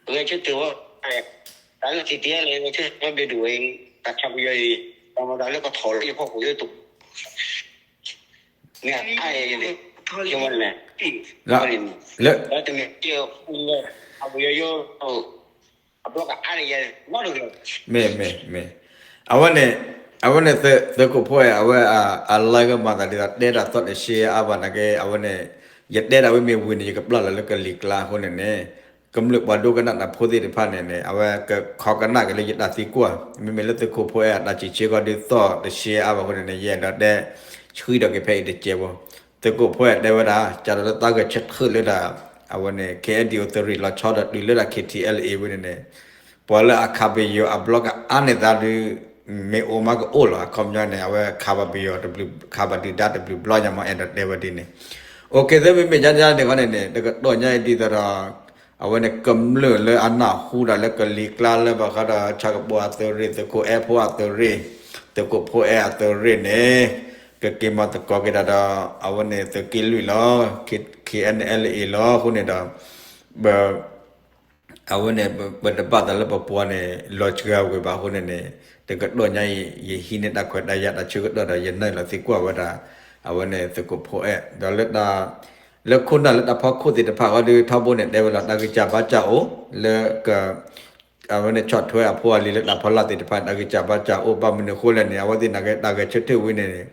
ဒုး ဂဲၤဆၢထၢၣ်ဝဲ တၢ်လၢထံၣ်တ့လၢ ဂဲၤဆၢထၢၣ်ဘ့ၣ်ဒိၣ်ဝဲအံၤ တၢ်ဆါပယီၤအံၤ တၢ်မၤတၢ်လၢကထီၣ်လၢယဖီခိၣ်ယိတ မ့ၢ်အအံၤ ယမ့ၢ် လၢ လၢတမ့ၢ် အပယီၤယိ အဘျီကအါန့ၣ်ယဲ မ့ၢ် မ့ၢ် မ့ၢ် အဝဲန့ၣ် အဝဲန့ၣ်သုးခိၣ်ဖိအဲၣ် အဝဲ အလဲကမၤသးဒ်သိး တဲတၢ်သီၣ်တဆှဲအါဘၣ်နာ်က့ အဝဲန့ၣ် ယတဲဒၣ်ဝဲမ့ၢ်ဝံၤန့ၣ် ယကပျၢ်လီၤလၢကလံၤကျါအဃိန့ၣ်န့ၣ် ကမျၢၢ်ပှၤဒိကနၣ်တၢ်ဖိသ့ၣ်တဖၣ်န့ၣ်န့ၣ် အဝဲကခီကနၣ်က့ၤလၢယတၢ်သံကွၢ် မ့မ့ၢ်လၢသုးခိၣ်ဖိအဲၣ်အတၢ်စံးဆၢဃီဒ်သီၣ်တဆှဲအါဘၣ်အဃိန့ၣ်န့ၣ် ယအဲၣ်ဒိးတဲ ဆှံဒီးက့ၤဖဲအံၤတစဲးဖိ သုးခိၣ်ဖိအဲၣ်တဲဝဲဒၣ် ကၢ်ဒီးလၢတၢ်ဂဲၤဆၢထၢၣ်လၢဒၣ် အဝဲန့ၣ် KNDO သုးရ့ၣ်လီၤဆီဒီးတုၤလၢဒၣ် ခ့ထံအဲလ်အ့ ဝဲန့ၣ်န့ၣ် ပှၤလၢအခးပယီၤအဘျီကအါန့ၢ်သးဒုး မ့ၢ်အိၣ်မးကအိၣ်လီၤ အခီပညီန့ၣ် အဝဲခးဘၣ်ပယီၤတဘျုး ခးဘၣ်ဒုၣ်ဒါတဘျုးဘျီညါမး အဲၣ်ဒိးတဲဝဲဒ်န့ၣ် အိၣ်ခ့သၢမ့မ့ၢ်ညါညါန့ၣ်ဃီန့ၣ်န့ၣ် တကတီၢ်ညါအံၤဒ်သိးဒီး အဝဲန့ၣ်ကမျၢၢ်လၢအနၢ်ဟူတၢ်လၢကလံၤကျါလၢဘၣ်ဃးဒီး ဆၣ်ကပီၤအသုးရ့ၣ် သုးခိၣ်အဲၣ်ဖိအသုးရ့ၣ် သုးခိၣ်ဖိအဲၣ်အသုးရ့ၣ်န့ၣ် ကက့ၤမၤသကိးက့ၤတၢ်ဒီး အဝဲန့ၣ်သုးက့လွံၢ်လီၤ KNLA လီၤ အဃိန့ၣ်ဒီး ပ အဝဲန့ၣ် ပတဘၣ်သးလၢပပှၤန့ၣ် လီၤစှၤဝဲဘၣ်အဃိန့ၣ်န့ၣ် တကတီၢ်ညါအံၤ ယဟံးန့ၢ်တၢ်ခွဲးတၢ်ယာ်တၢ်ဆၢကတီၢ်ဒီး ယနုာ်လီၤသံကွၢ်ဝဲဒၣ် အဝဲန့ၣ်သုးခိၣ်ဖိအဲၣ် ဒီးလၢတၢ် လၢခိၣ်နၢ်လၢတၢ်ဖီခိၣ်သ့ၣ်တဖၣ်ဃီဒီး ထီဘိန့ၣ် တဲဝဲလီၤ တၢ်ဂံၢ်စၢ်ဘါစၢ်အိၣ် လၢက အဝဲန့ၣ်ဆီၣ်ထွဲအဖိအလံၤလၢတၢ်ဖီလာ်သ့ၣ်တဖၣ် တၢ်ဂံၢ်စၢ်ဘါစၢ်အိၣ် ဘၣ်မနုၤအဃိလဲၣ်န့ၣ် အဝဲသ့ၣ်နာ်က့ တၢ်ဂဲၤဆၢထၢၣ်ဝဲန့ၣ်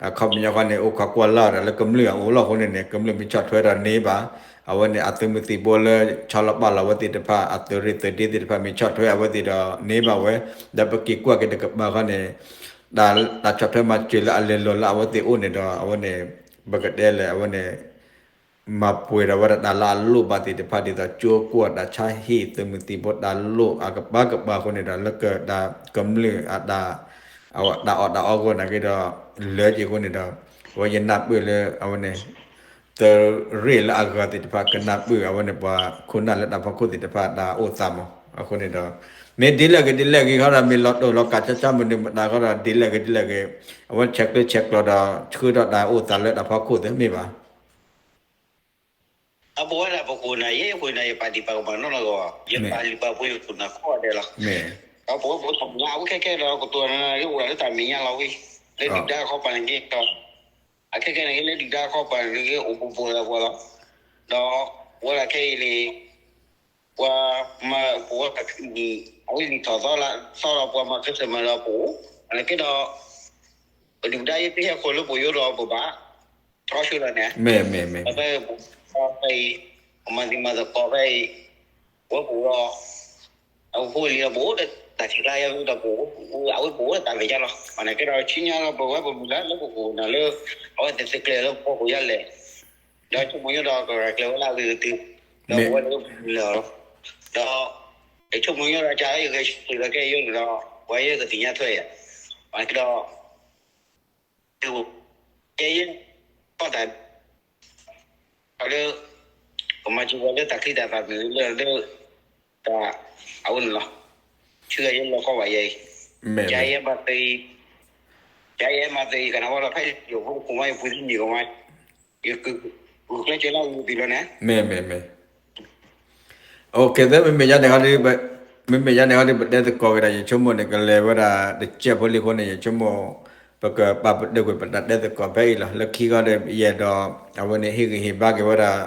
အခီပညီဃီန့ၣ် အိၣ်ခိးကွၢ်လၢ်ဒီးလၢကမျၢၢ်အအိၣ်လီၤအဃိန့ၣ်န့ၣ် ကမျၢၢ်မ့ၢ်ဆီၣ်ထွဲဒီးန့ၢ်ဘၣ် အဝဲန့ၣ်အသုးမုၢ်သံၣ်ဘိလၢ ဆီလီၤပာ်လီၤအဝဲသ့ၣ်တဖၣ် အသုးရ့ၣ်သုးဒ့သ့ၣ်တဖၣ်မ့ၢ်ဆီၣ်ထွဲအဝဲသ့ၣ်ဒီးန့ၢ်ဘၣ်ဝဲ ဒီးပက့ၤကွၢ်က့ၤတကပၤဃီန့ၣ် တၢ်ဆီၣ်ထွဲမၤစၢၤလၢအလဲၤလီၤလၢအဝဲသ့ၣ်အိၣ်န့ၣ်ဒီး အဝဲန့ၣ် ပကတဲလဲၣ် အဝဲန့ၣ် မၤပှဲၤဒီးဝဲဒၣ်တၢ်လၢအလိၣ်ဘၣ်သ့ၣ်တဖၣ် ဒ်သိးကၠိကိးတၢ်ဆါဟံၣ် သုးမုၢ်သံၣ်ဘိတၢ်လိၣ်အကပၤကပၤအဃိန့ၣ်ဒီး လၢကတၢ်ကမျၢၢ်အတၢ် အဝဲတၢ်အီၣ်တၢ်အီအဂီၢ်နာ်က့ဒီး လၢက့ၤအဃိန့ၣ်ဒီး အဝဲယနၢ်ပၢၢ်လၢအဝဲန့ၣ် သုးရ့ၣ်လၢအဂၤသ့ၣ်တဖၣ် ကနၢ်ပၢၢ်အဝဲန့ၣ်ပှၤခိၣ်နၢ်လၢတၢ်ဖီခိၣ်သ့ၣ်တဖၣ်တၢ်အိၣ်သးမး အဃိန့ၣ်ဒီး မ့ၢ်ဒ်လဲၣ်ဂ့ၤဒ်လဲၣ်ဂ့ၤခီဒီး မ့ၢ်လီၤတိၢ်လီၤကးဆါဆါမနုၤမတၤဃီဒီး ဒ်လဲၣ်ဂ့ၤဒ်လဲၣ်ဂ့ၤ အဝဲဆဲးကျၢဆဲးကျိးဒီး ဆှၢထီၣ်တၢ်အိၣ်သးလၢတၢ်ဖီခိၣ်သ့ၣ်မ့ၢ်ဘၣ် အပဝဲဒၣ်ပခိၣ်နၢ် ယဲယခိၣ်နၢ် ယပာ်ဒံးပာ်ကမၣ်နီတဂၤဘၣ် ယပာ်လုၢ်ပာ်ပှ့ၤယခိၣ်နၢ်ကိးဂၤဒဲးလီၤ. မ့ၢ် ဒီးပဝဲပအိၣ်တၢ်မဲာ်ညါ အဝဲခဲခဲဒီး ကတိၤနၤလၢအိၣ်ဒၣ်လၢတၢ်မဲာ်ညါလီၤဝံၤ လၢဒုၣ်ဒါခီပၤန့ၣ်က့ၤဒီး အခဲခဲန့ၣ်က့ၤလၢဒုၣ်ဒါခီပၤန့ၣ်က့ၤ အိၣ်ဘူးဘူးလၢပှၤလီၤ. ဒီးဝဲဒၣ်ခဲအံၤန့ၣ် ပှၤမၤပဝဲဒၣ် အဝဲလံာ်ထီၣ်သီလၢသီဒီး ပှၤမၤ Christmas ဒီးပအိၣ် အန့ၣ်က့ၤဒီး ပဒုၣ်ပဒါယဲတဟဲဃီၤလၢပယိၤဒီးပဘၣ် တြီဆၢလီၤန့ၣ် ဖဲအံၤ ပမၤသံမၤသကိးဖဲအံၤ ဝဲပအိၣ်ဒီး အဝဲဖိလံၤဒီးပအိၣ်ဒီးတၢ်ဆံးကျါယဲဒီးပအိၣ် အဝဲပအိၣ်ဒီးတၢ်မဲာ်ညါလီၤ. အန့ၣ်က့ၤဒီးဆူညါဒီး ပဝဲပမုၢ်လၢ်လၢပကအိၣ်နၤလၢ အဝဲသ့ၣ်သုးကျဲၤလၢပကီၢ်ပယီၤလဲၣ် ဒီးဆိကမိၣ်ယိဒီး ကရၤကျဲၤဝဲလၢအဂ့ၤကတၢၢ် ဒီးပဝဲလၢပမုၢ်လၢ်လီၤ. ဒီး ယဆိကမိၣ်ယိဒီး ကယဲၢ်ဂဲၤဆၢထၢၣ်လၢကဲယိန့ၣ်ဒီး ပှၤယဲကသ့ၣ်ညါထွဲယၤ အန့ၣ်က့ၤဒီး ကဲယဲ ကီၢ်တၢ် လၢ ကမၤစၢၤပှၤလၢတၢ်ချံတၢ်သၣ်မ့ၢ်ဂ့ၤလၢ လၢ တၢ် အဝဲန့ၣ်လီၤ. ဆူယဲလီၤကီဘၣ်ယဲအံၤ ယဲမၤသ့အံၤ ယဲမၤသ့အံၤ ကနၣ်ဝဲလီၤဖဲယိဖိတခိၣ်မး ယပှ့ၤသ့မ့ၢ်ကမး ယက ဂုာ်ကျဲးစၢးလၢအဂုာ်သ့ၣ်လီၤန့ၣ် မ့ၢ် မ့ၢ် မ့ၢ် အိၣ်ခ့သ့ မ့မ့ၢ်ယါန့ၣ်ဟီဒ် မ့မ့ၢ်ယါန့ၣ်ဟီဒ် ပတဲသကိးက့ၤဒီး ယဆိကမိၣ်န့ၣ် ကလဲၤဝဲဒၣ်တစဲးဖိလံၤအဃိန့ၣ် ယဆိကမိၣ် ပကပာ်ပတုာ်ကွံာ်ပတၢ်တဲသကိးဖဲအံၤလီၤ. လၢခံခီဒီး ယအဲၣ်ဒိး အဝဲန့ၣ်ဟ့ၣ်ဂံၢ်ဟ့ၣ်ဘါက့ၤဝဲဒၣ်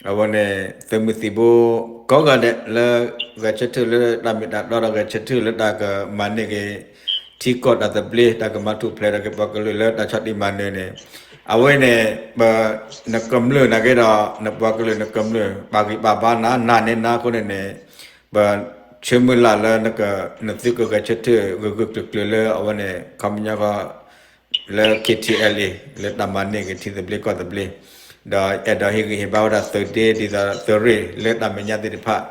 အဝဲန့ၣ် သုးမုၢ်သံၣ်ဘိ ကိးဂၤဒဲးလၢ ဂဲၤဆၢထၢၣ်လၢတၢ်မ့ၢ်တၢ်တီဒီး ဂဲၤဆၢထၢၣ်လၢတၢ်ကမၤန့ၢ်က့ၤ ထံကီၢ်တၢ်သဘျ့ တၢ်ကမၤထူၣ်ဖျဲးဒီးက့ၤပှၤကလုာ်လၢတၢ်ဆီၣ်တံၢ်မၤနၢၤန့ၣ် အဝဲန့ၣ် ပ နကမျၢၢ်နာ်က့ဒီး နပှၤကလုာ်နကမျၢၢ် ပာ်ဂံၢ်ပာ်ဘါနၤ နာ်န့ၢ်နၤအဃိန့ၣ်န့ၣ် ပဆၢမုၢ်လၢ်လၢ နသုကဂဲၤဆၢထၢၣ်ဂၢၢ်ဂၢၢ်ကျၢၤကျၢၤလၢအဝဲန့ၣ် ခီပညီဃီ လၢ KTLA လၢတၢ်မၤန့ၢ်က့ၤထံသဘျ့ကီၢ်သဘျ့ ဒီးအဲၣ်ဒိးဟ့ၣ်ဂံၢ်ဟ့ၣ်ဘါဝဲဒၣ်သုးဒ့ ဒ်သိးသုးရ့ၣ်လၢတၢ်မဲာ်ညါသ့ၣ်တဖၣ်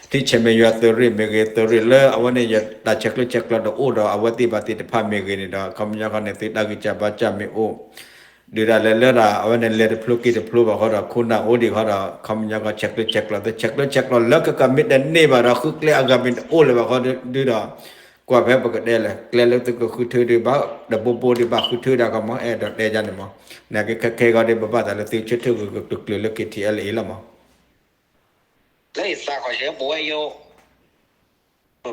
ထံဆဲးမဲာ်ယွၤသုးရ့ၣ်မ့ၢ်ဂ့ၤ သုးရ့ၣ်လၢအဝဲန့ၣ် ယတၢ်ဆဲးကျၢဆဲးကျိးတအိၣ်ဒီးအဝဲသ့ၣ်ဘၣ်သ့ၣ်တဖၣ်မ့ၢ်ဂ့ၤန့ၣ်ဒီး ခီပညီဃီန့ၣ် သုတၢ်ဂံၢ်စၢ်ဘါစၢ်မ့ၢ်အိၣ် ဒုးဒၣ်လဲာ်လၢဒၣ် အဝဲန့ၣ်လဲၤတဖျိက့ၤတဖျိဘၣ်ဃီဒီး ခိၣ်နၢ်အိၣ်ဒံးဃီဒီး ခီပညီဃီဆဲးကျၢဆဲးကျိး သုဆဲးကျၢဆဲးကျိးလၢကကမ့ၢ်တန့ၢ်ဘၣ်ဒီး ဃုကျဲအဂၤမ့ၢ်တအိၣ်လၢၤဘၣ်ဃီဒုးဒီး ကွၢ်ဖဲပကတဲလဲၣ် ကျဲလၢသုကဃုထၢဒံးဘၣ် တဘိဘိဒံးဘၣ်ဃုထၢဒံးကမီၤ အဲၣ်ဒိးတဲယါန့ၣ်မီၤ နာ်က့ခဲခဲဃီဒံး ပဘၣ်သးလၢသုဆၢထၢၣ်ဂၢၢ်ဂၢၢ်ကျၢၤကျၢၤလၢ KTLA လီၤမီၤ လၢယသးခီၣ်ဆဲးပဝဲယိ ပ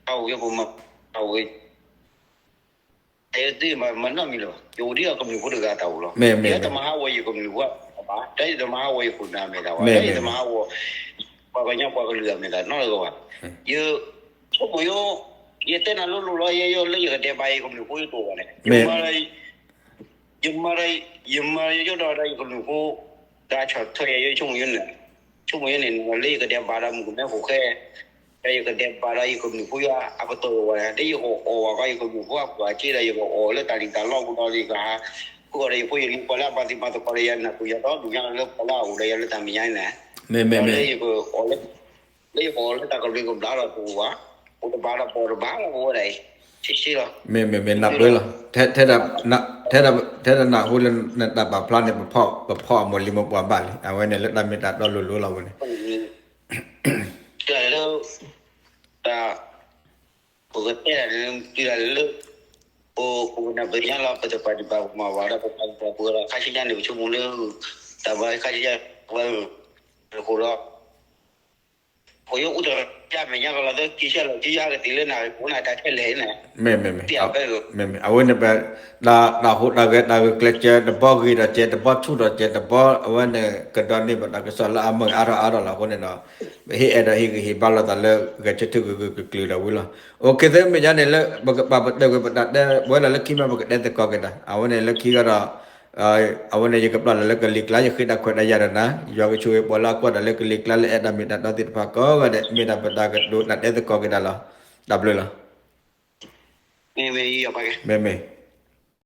အဝဲပမၤ အဝဲ ယသ့ၣ်မၤနီတမံၤလၢၤဘၣ် ယအိၣ်ဒ်အကမျၢၢ်ဖိတဂၤအတၢ်အိၣ်လီၤ ယတမၤဟးဂီၤယကမျၢၢ်ဖိဘၣ် တၢ်ယတမၤဟးဂီၤယခိၣ်နၢ်အမဲာ်သၣ်ဘၣ် တၢ်ယတမၤဟးဂီၤ ပှၤကညီပှၤကလုာ်အမဲာ်သၣ်နီတဂၤဘၣ် ယ ဆိကမိၣ်ယိ ယတဲနၤလိၤလိၤလီၤ ယဲယိလၢယကဒဲးဘးယကမျၢၢ်ဖိယတအိၣ်ဘၣ်န့ၣ် ယမၤ ယမၤဒီး ယမၤယိဒီးဒီးယကမျၢၢ်ဖိ ဒီးဆီၣ်ထွဲယဲယဆိကမိၣ်ယိန့ၣ် ဆိကမိၣ်ယိန့ၣ် လၢယကဒဲးဘးဒီးမုၣ်ကမဲဖိဃဲ ဒီးယကဒဲးဘးဒီးယကမျၢၢ်ဖိယွၤအပတီၢ်ဝဲ လၢယကအီၣ်ဝဲကီးယကမျၢၢ်ဖိအပှၤက့ဒီး ယကအီၣ်လၢတၢ်လံၣ်တၢ်လီပူၤဒီး ယကဟး ဃုအီၣ်ဒီးယဖိယလံၤပှၤလၢအဘၣ်သံၣ်မၤသကိးဒီးယၤ နၢ်ပၢၢ်ယၤဒီးဒုးညါလၢပှၤလၢအအိၣ်ဒီးယၤလၢတၢ်မဲာ်ညါန့ၣ် မ့မ့မ့ လၢယကအီၣ်လၢ လၢယကအီၣ်လၢတၢ်ကဘျံးကဘျၣ်ဒီးပအိၣ်ဘၣ် အိၣ်တဘၣ်ဒီးပအီၣ်တဘၣ်လီၤ ပဝဲဒၣ်အံၤ ဆ့ဆ့လီၤ မ့မ့မ့ နၢ်ပၢၢ်လီၤ ထဲဒၣ်နၢ်ဟူလၢနတၢ်ပာ်ဖျါန့ၣ် ပဖီၣ်အမိၢ်လံၤမိၢ်ပှၢ်ဘၣ်လံ အဝဲန့ၣ်လၢတၢ်မ့ၢ်တၢ်တီလိၤလိၤလီၤဝဲန့ၣ် လၢ တၢ် ပကတဲဒၣ်န့ၣ် တုၤဒၣ်လၢ ပ ပကနၢ်ပၢၢ်ညါလီၤ ပတပာ်ဒံးဘၣ်ပမၤဘၣ်ဒီး ပပာ်ဒံးဘၣ်ပဝဲဒၣ်ခါဆူညါန့ၣ် ပဆိကမိၣ်လၢ တၢ်ဘၣ်ခါဆူညါ ပဝဲ အဃိဒီး ပယီၤအိၣ်တၢ်မဲာ်ညါကလီၤသၢက့ၤဆဲလီၤ ကယါကသ့ၣ်လၢနၢ်ပူၤနၢ်တၢ်ထဲလဲၣ်န့ၣ် မ့မ့မ့ အဝဲန့ၣ်ပ တၢ်ဟူးတၢ်ဂဲၤတၢ်ဂုာ်ကျဲးစၢး တဘီဂ့ၤဒီးစဲး တဘီဆူၣ်ဒီးစဲး တဘီအဝဲန့ၣ် ကဒိးန့ၢ်ဘၣ်တၢ်ကစီၣ်လၢအမုာ်အါထီၣ်အါထီၣ်လီၤအဃိန့ၣ်ဒီး ပဟ့ၣ်အဲၣ်ဒိးဟ့ၣ်ဂံၢ်ဟ့ၣ်ဘါလိာ်သးလၢ ဂဲၤဆၢထၢၣ်ဂၢၢ်ဂၢၢ်ကျၢၤကျၢၤဒီးဝံၤလီၤ. အိၣ်ခ့သ့မ့ၢ်ညါန့ၣ်လၢ ပကပာ်ပတုာ်ကွံာ်ပတၢ်တဲ ပဝဲဒၣ်လၢခံမးပကတဲသကိးက့ၤတၢ် အဝဲန့ၣ်လၢခံကဒီး အဝဲန့ၣ်ယကပျၢ်လီၤလၢကလံၤကျါ ယဃ့တၢ်ခွဲးတၢ်ယာ်ဒီးနၤ ယွၤကဆိၣ်ဂ့ၤပှၤလၢအကွၢ်တၢ်လၢကလံၤကျါလၢအဲၣ်တၢ်မ့ၢ်တၢ်တီသ့ၣ်တဖၣ်ကိးဂၤဒဲး မ့ၢ်ဒၣ်ပတၢ်ကတိၤတၢ်တဲသကိးက့ၤတၢ်လီၤ. တၢ်ဘျုးလီၤ. မ့မ့ၢ်